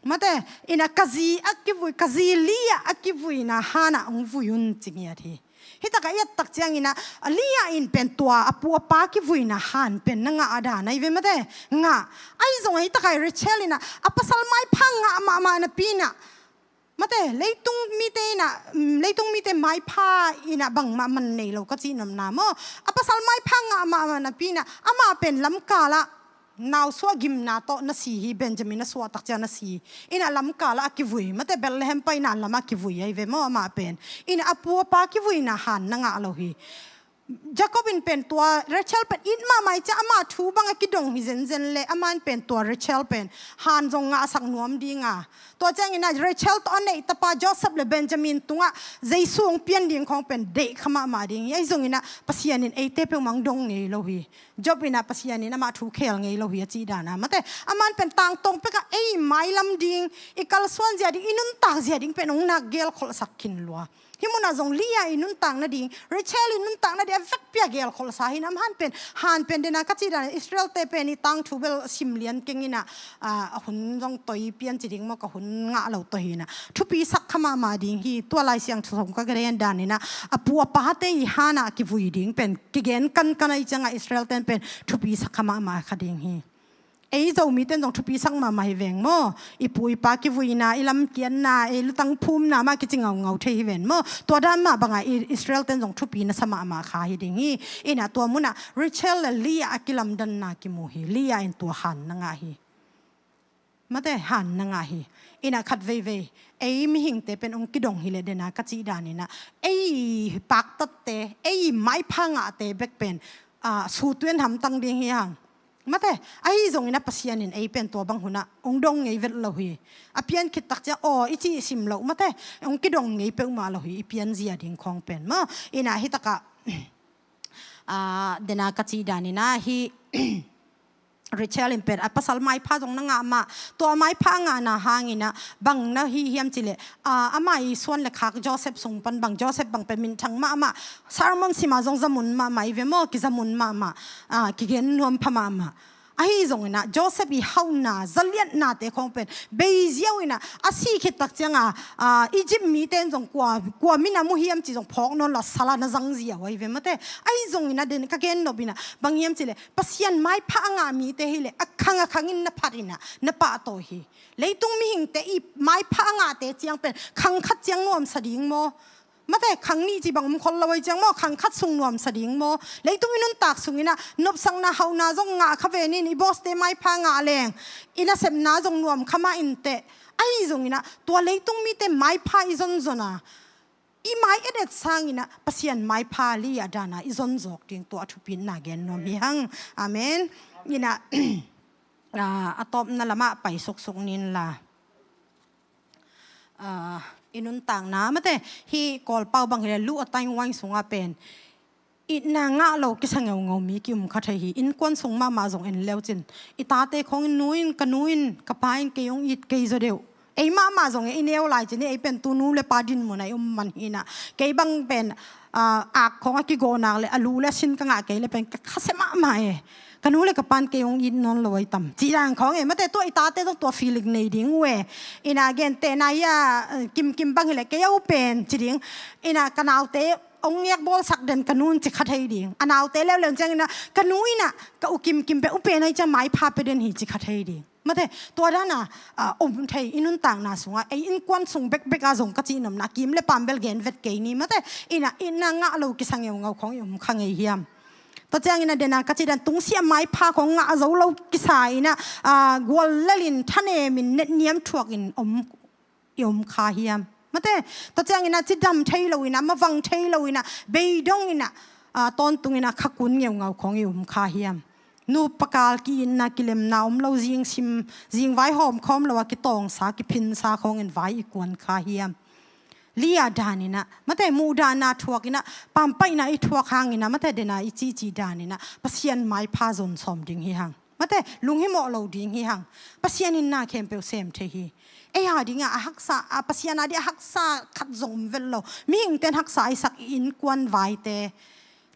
Mate, ina ka zi a kivui, ka zi Leah a kivuina hanah hong vui un ci ngiat hi. Hi takah i et tak ciangin a Leah in pen tua a pu a pa kivuina han pen na ngah a dan ahi ve mate. Ngah. Ahi zongah hi takah Rachel in a, a pasal maipha ngah mahmah napi in a, mate, leitung mite in a, mm, leitung mite maipha in a bangmah man nei lo ka cih nopna maw? A pasal maipha ngah mahmah napi in a, amah pen lamkalah nausuah gimna tawh na si hi. Benjamin a suah tak ciang na si. In a lamkalah a kivui. Mate, Bethlehem pai in a lamah kivui ahi ve maw amah pen? In a pu a pa kivuina han na ngah lo hi. Jacob in pen tua Rachel pen it mahmah ciang amah thu bang a kidong hi zenzen le, amah in pen tua Rachel pen han zong ngahsak nuam dinga. Tua ciangin a Rachel tawh a neih tapa Joseph le Benjamin tungah Jesu hong pian ding khawng pen deih kha mahmah ding hi. Ahi zongin a Pasian in eite peuhmah hong dong ngei lo hi. Job in a Pasian in amah thu khel ngei lo hi a cih dan a mate. Amah in pen tangtawng pekah ei mailam ding, i kalsuan zia ding, i nuntak zia ding pen hong nak gelkholhsak khin lua. Hih munah zong Leah i nuntak nading, Rachel i nuntak nading a vekpi a gelkholhsa hi in a, amah in pen, han pen dena ka cih dan Israel te pen i tangthu bel sim lian keng in a, a, a hun zong toi pian ci ding maw, ka hun ngah lo toi hi in a. Thupisak kha mahmah ding hi. Tua Lai Siangtho sung ka gen dan in a, a pu a pate i hanah kivui ding pen kigen kankan ahi ciangah Israel ten pen thupisak kha mahmah kha ding hi. Ei Zomite in zong thupisak mahmah hi veng maw? I pu i pa kivuina, i lamkiatna, ei lutang phumna mah kici ngaungau thei hi ven maw? Tua dan mah bangah i Israel ten zong thupi na sa mahmah kha hi ding hi. Ina tua munah Rachel le Leah a kilamdanna kimu hi. Leah in tua han na ngah hi. Mate, han na ngah hi. Ina khat veivei ei mihingte pen hong kidong hi le dena ka cih dan ina, ei paktatte, ei maipha ngahte bek pen, ah, sutuan hamtang ding hi hang. Mate, ahi zongin a Pasian in ei pen tua bang hunah hong dong ngei vet lo hi. A pian khit tak ciang aw i cih sim loh mate, hong kidong ngei peuhmah lo hi, i pian zia ding khawng pen maw? Ina hi takah, ah, dena ka cih dan ina hi, Rachel in pen a pasal maipha zong na ngah mah, tua maipha a ngahna hangin ah bang na hi hiam cih leh, ah, amah i suan le khak Joseph sung pan bang, Joseph bang pen minthang mahmah, sermon sim ah zong zamun mahmah i ve maw, kizamun mahmah, ah, kigen nuam pha mahmah. Ahi zongin ah Joseph i hauhna, zaliatnate khawng pen bei ziau in ah, a si khit tak ciang a, ah, Egypt mite in zong kua, kua min a mu hiam cih zong phawk nawn lo, sal ah na zang ziau ahi ve mate. Ahi zongin ah den ka gen nop in ah bang hiam cih leh, Pasian maipha a ngah mite hi leh a khang a khang in na phat in ah na pahtawi hi. Leitung mihingte i maipha a ngahte ciang pen khang khat ciang nuamsa ding maw? Mate, khang nih ci bang um khol lo ahi ciang maw, khang khat sung nuamsa ding maw? Leitung i nuntak sungin ah nopsakna hauhna zong ngah kha ve nin, i bawste maipha ngah leng i nasepna zong nuam kha mah inteh. Ahi zongin ah tua leitung mite maipha i zonzon a, i mai edet sangin ah Pasian maipha Leah dan a i zonzawk ding, tua a thupitna gen nuam hi hang. Amen. In ah, ah, a tawpna lamah pai suksuk nin la. Ah, i nuntakna mate, hih Kawlpau bang hi leh, lu a taing waing sungah pen itna ngah lo kisa ngeungau mi ki-um kha thei hi. Innkuan sung mahmah zong en leucin, i tate khawng in, nu in, ka nu in, ka pa in kei hong it kei zaw deuh. Ei mahmah zong e, i neu lai cin, ei pen tu nu le pa dinmun a i um man hi in ah, kei bang pen, ah, ak khawng a kigawh nak le a lu le a sin ka ngah kei le pen ka khasia mahmah e. Ka nu le ka pan kei hong it nawn lo ahi tam, cih dan khawng e. Mate, tua i tate zong tua feeling nei ding uh e. In ah gentehna hi a, eh, Kimkim bang hi leh kei a u pen ci ding. In ah ka naute hong ngekbawlsak den ka nu in ci kha thei ding. A naute leuleu ciangin ah ka nu in ah ka u Kimkim pen u pen ahi ciang maipha pia den hi ci kha thei ding. Mate, tua dan a, ah, om thei i nuntakna sungah, ei innkuan sung bekbek a zong ka cih nopna, kim le pam bel gen vet kei ni mate, in ah itna ngah lo kisa ngeungau khawng i um kha ngei hiam? Tua ciangin ah den a ka cih dan tungsiah maipha khawng ngah zo lo kisa in ah, ah, guallel in, thanem in, netniam thuak in om, i om kha hiam? Mate, tua ciangin ah cidam thei lo in ah, mavang thei lo in ah, beidong in ah, ah, tawntung in ah khakun ngeungau khawng i um kha hiam? Nupa kal ki-itna, kilemna om lo, zing sim, zing vai hawm khawm lo a kitawngsa, kiphinsa khawngin vai i kuan kha hiam? Leah dan in ah, mate, muhdahna thuak in ah, pampaihna i thuak hangin ah, mate, den a i cihcih dan in ah Pasian maipha zon sawm ding hi hang. Mate, lunghimawh lo ding hi hang. Pasian in na khempeuh sem thei hi. Ei a dingah a haksa, a Pasian a dingah a haksa khat zong om vet lo. Mihingte in haksa a i sak i innkuan vaite,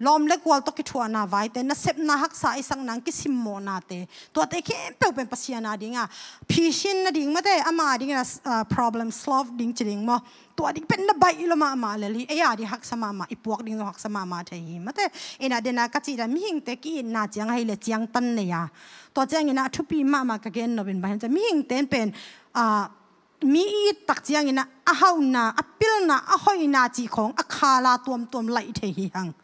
lawm le gual tawh kithuahna vaite, nasepna haksa a i sak nang kisimmawhnate, tuate khempeuh pen Pasian a dingah phisin nading, mate, ama a dingin a, ah, problem solve ding ci ding maw? Tua ding pen na baih lo mahmah lel hi. Ei a ding haksa mahmah, i puak ding zong haksa mahmah thei hi, mate. In ah den a ka cih dan mihingte ki-itna ciang ahih leh ciangtan nei a, tua ciangin ah a thupi mahmah ka gen nop in bang hiam cih leh, mihingte in pen, ah, mi i it tak ciangin ah a hauhna, a pilna, a hoihna cih khawng a khala tuamtuam laih thei hi hang.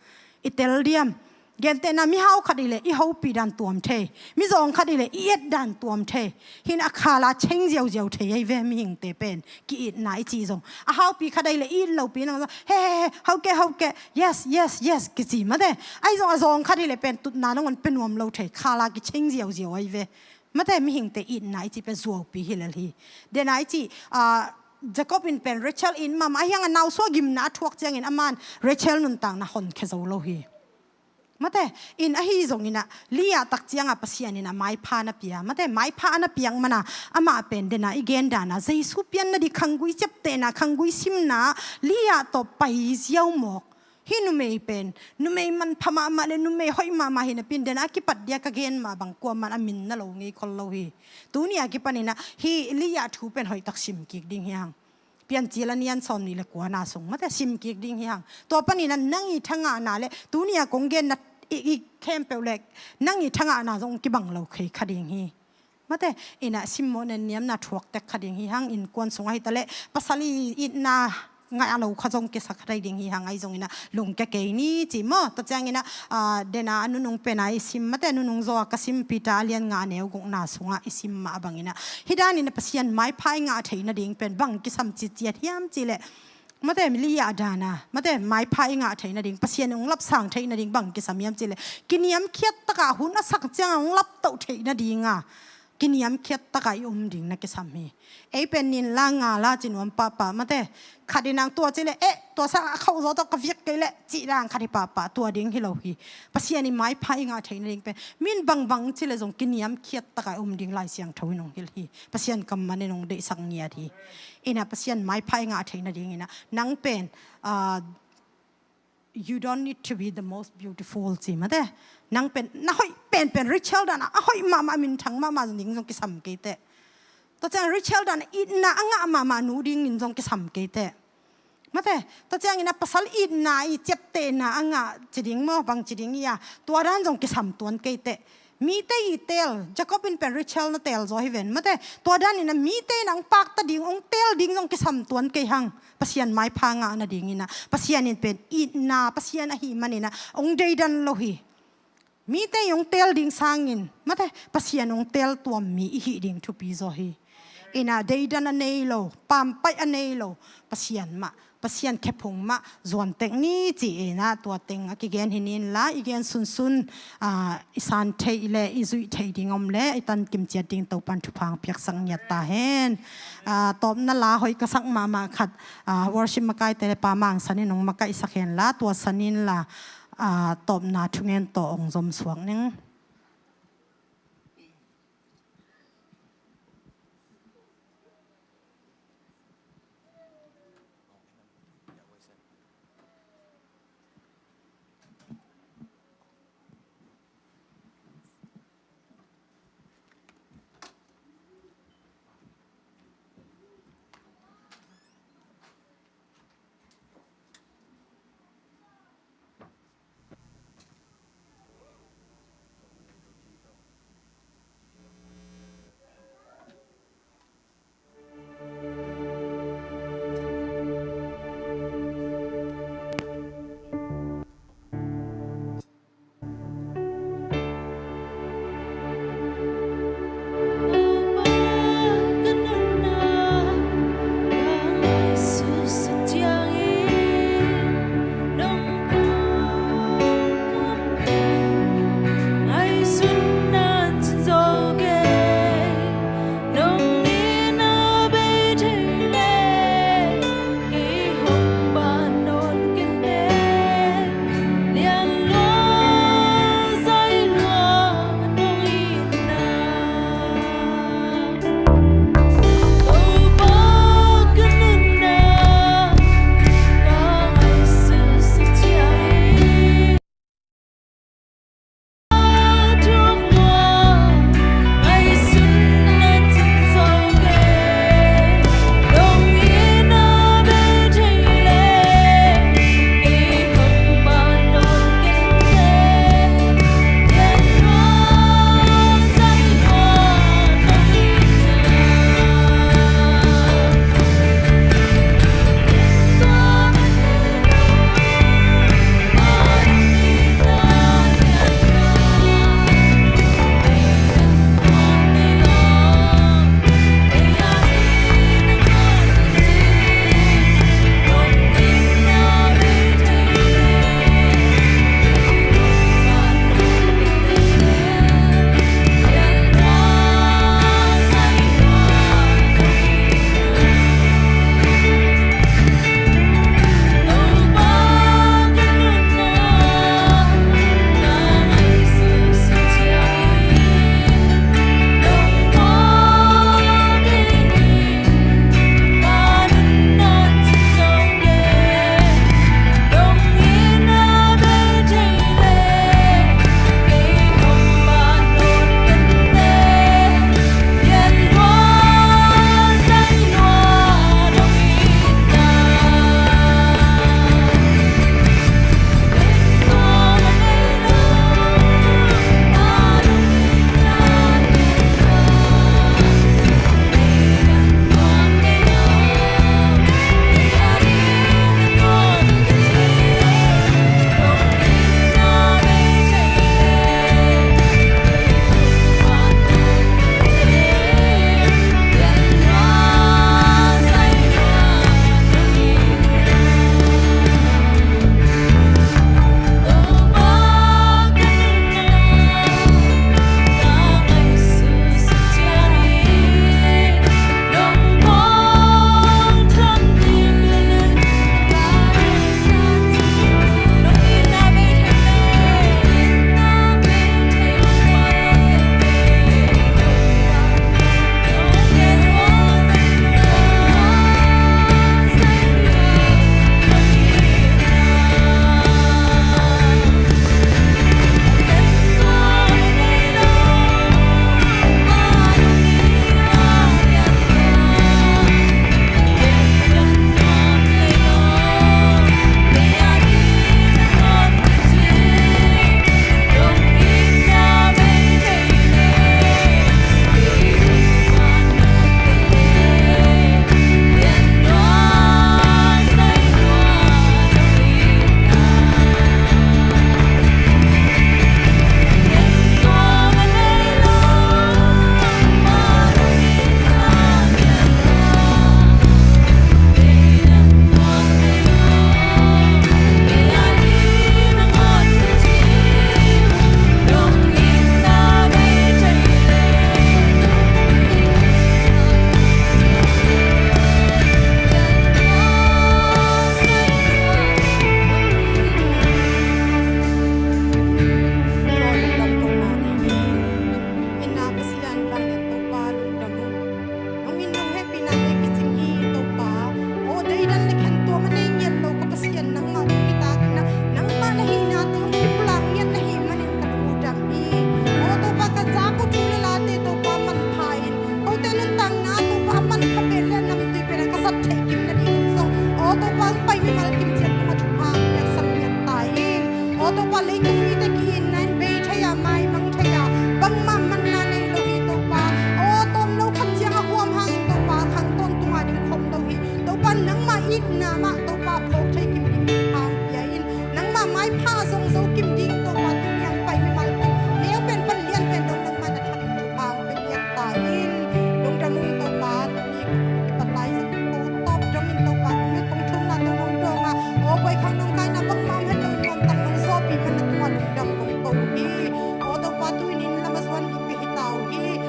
I tel diam? Gentehna, mihau khat i leh i hopih dan tuam thei, mizawng khat i leh i et dan tuam thei. Hi in a khala cheng ziauziau thei ahi ve, mihingte pen ki-itna i cih zong. A haupi khat i leh i it lopi nang zong, he, he, he, hau kei, hau kei, yes, yes, yes, kici, mate. Ahi zong a zawng khat i leh pen tutna nangawn pia nuam lo thei, khala kicheng ziauziau ahi ve. Mate, mihingte itna i cih pen zuaupi hi lel hi. Den a i cih, ah, Jacob in pen Rachel it mahmah, ahi hang a nausuah gimna a thuak ciangin aman Rachel nuntakna honkhia zo lo hi. Mate, in ahi zongin ah Leah tak ciangah Pasian in ah maipha na pia. Mate, maipha a na piak man a, amah pen den a i gen dan a Jesu pian nading khanggui ciaptehna, khanggui simna, Leah tawh pai ziau mawk. Hih numei pen numei manpha mahmah le numei hoih mahmah hi napi in, den a kipat dia ka gen mah bang kuaman a min na lo ngei khol lo hi. Tuni a kipan in ah hih Leah thu pen hoihtak sim kik ding hi hang. Piancil a lian sawmnih le kuana sung, mate, sim kik ding hi hang. Tua panin ah nang i thangahna le tuni a kong genna i, i khempeuh le nang i thangahna zong kibang lo kei kha ding hi. Mate, in ah simmawh netniamna thuak tek kha ding hi hang, innkuan sungah hi ta leh pasal i itna ngah lo kha zong kisa kha thei ding hi hang, ahi zongin ah lungkia kei ni ci maw. Tua ciangin ah, ah, den a a nunung pen a i sim, mate, a nunung zaw a ka sim Peter a lian nga a neu gukna sungah i sim mah bangin ah, hih danin ah Pasian maipha i ngah theih nading pen bang kisam citciat hiam cih leh, mate, Leah dan a, mate, maipha i ngah theih nading, Pasian in hong lapsang theih nading bang kisam hiam cih leh, kiniamkhiat takah hun a sak ciangah hong laptoh theih nading a, kiniamkhiat taka i um ding na kisam hi. Ei pen nin la nga la ci nuam pahpah mate. Khat in ang tua ci le, eh, tua sa a khauh zaw tawh ka viak kei le, ci dang khat hi pahpah, tua ding hi lo hi. Pasian i maipha i ngah theih nading pen min bangbang ci le zong kiniamkhiat taka i um ding Lai Siangtho in hong hilh hi. Pasian kammal in hong deihsak ngiat hi. Ina Pasian maipha i ngah theih nading ina nang pen, ah, you don't need to be the most beautiful ci mate. Nang pen na hoih penpen, Rachel dan a hoih mahmah, minthang mahmah ding zong kisam kei teh. Tua ciang Rachel dan a itna a ngah mahmah nu dingin zong kisam kei teh. Mate, tua ciangin a pasal itna i ciaptehna a ngah ci ding maw, bang ci ding i a, tua dan zong kisam tuan kei teh. Mite i teel, Jacob in pen Rachel na teel zaw hi ven mate. Tua dan ina mite in ang pakta ding, ong teel ding zong kisam tuan kei hang. Pasian maipha ngah nading ina Pasian in pen itna Pasian ahi man ina ong deidan lo hi. Mite i ong teel ding sangin mate, Pasian ong teel tuam mi i hih ding thupi zaw hi. Ina deidan a nei lo, pampaih a nei lo, Pasian mah, Pasian khephung mah zuan tek ni ci ina tua teng a kigen hi nin la, i gen sunsun, ah, i san theih le i zuih theih ding om le i tankim ciat ding Topan thupha piaksak ngiat ta hen. Ah, tawpna la hoih ka sak mahmah khat, ah, worship makaite le pa Mang San in ong makaihsak hen la, tua San in la, ah, tawpna thungen tawh ong zom suak ning.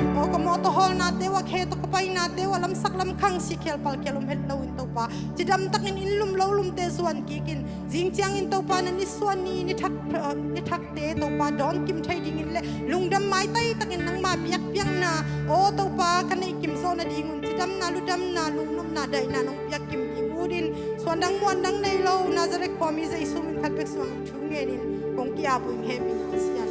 Aw ka mawtaw hawlnate uh ah, khe tawh ka painate uh ah, lamsak lamkhang, sikhel palkhel om het loin Topa, cidam takin inn lum lo lumte zuan kikin, zing ciangin Topa na nisuan ni, ni thak, ni thakte Topa dawn kim thei dingin le lungdam maitai takin nangma biakpiakna, aw Topa, ka neih kim zawh nadingun cidamna, ludamna, lungnopna, daihna nong piak kim ding utin, suandang muandang nei lo Nazareth khuami Jesu min khat bek suang thu ngenin kong ki-ap uh ing, hehpihna Pasian.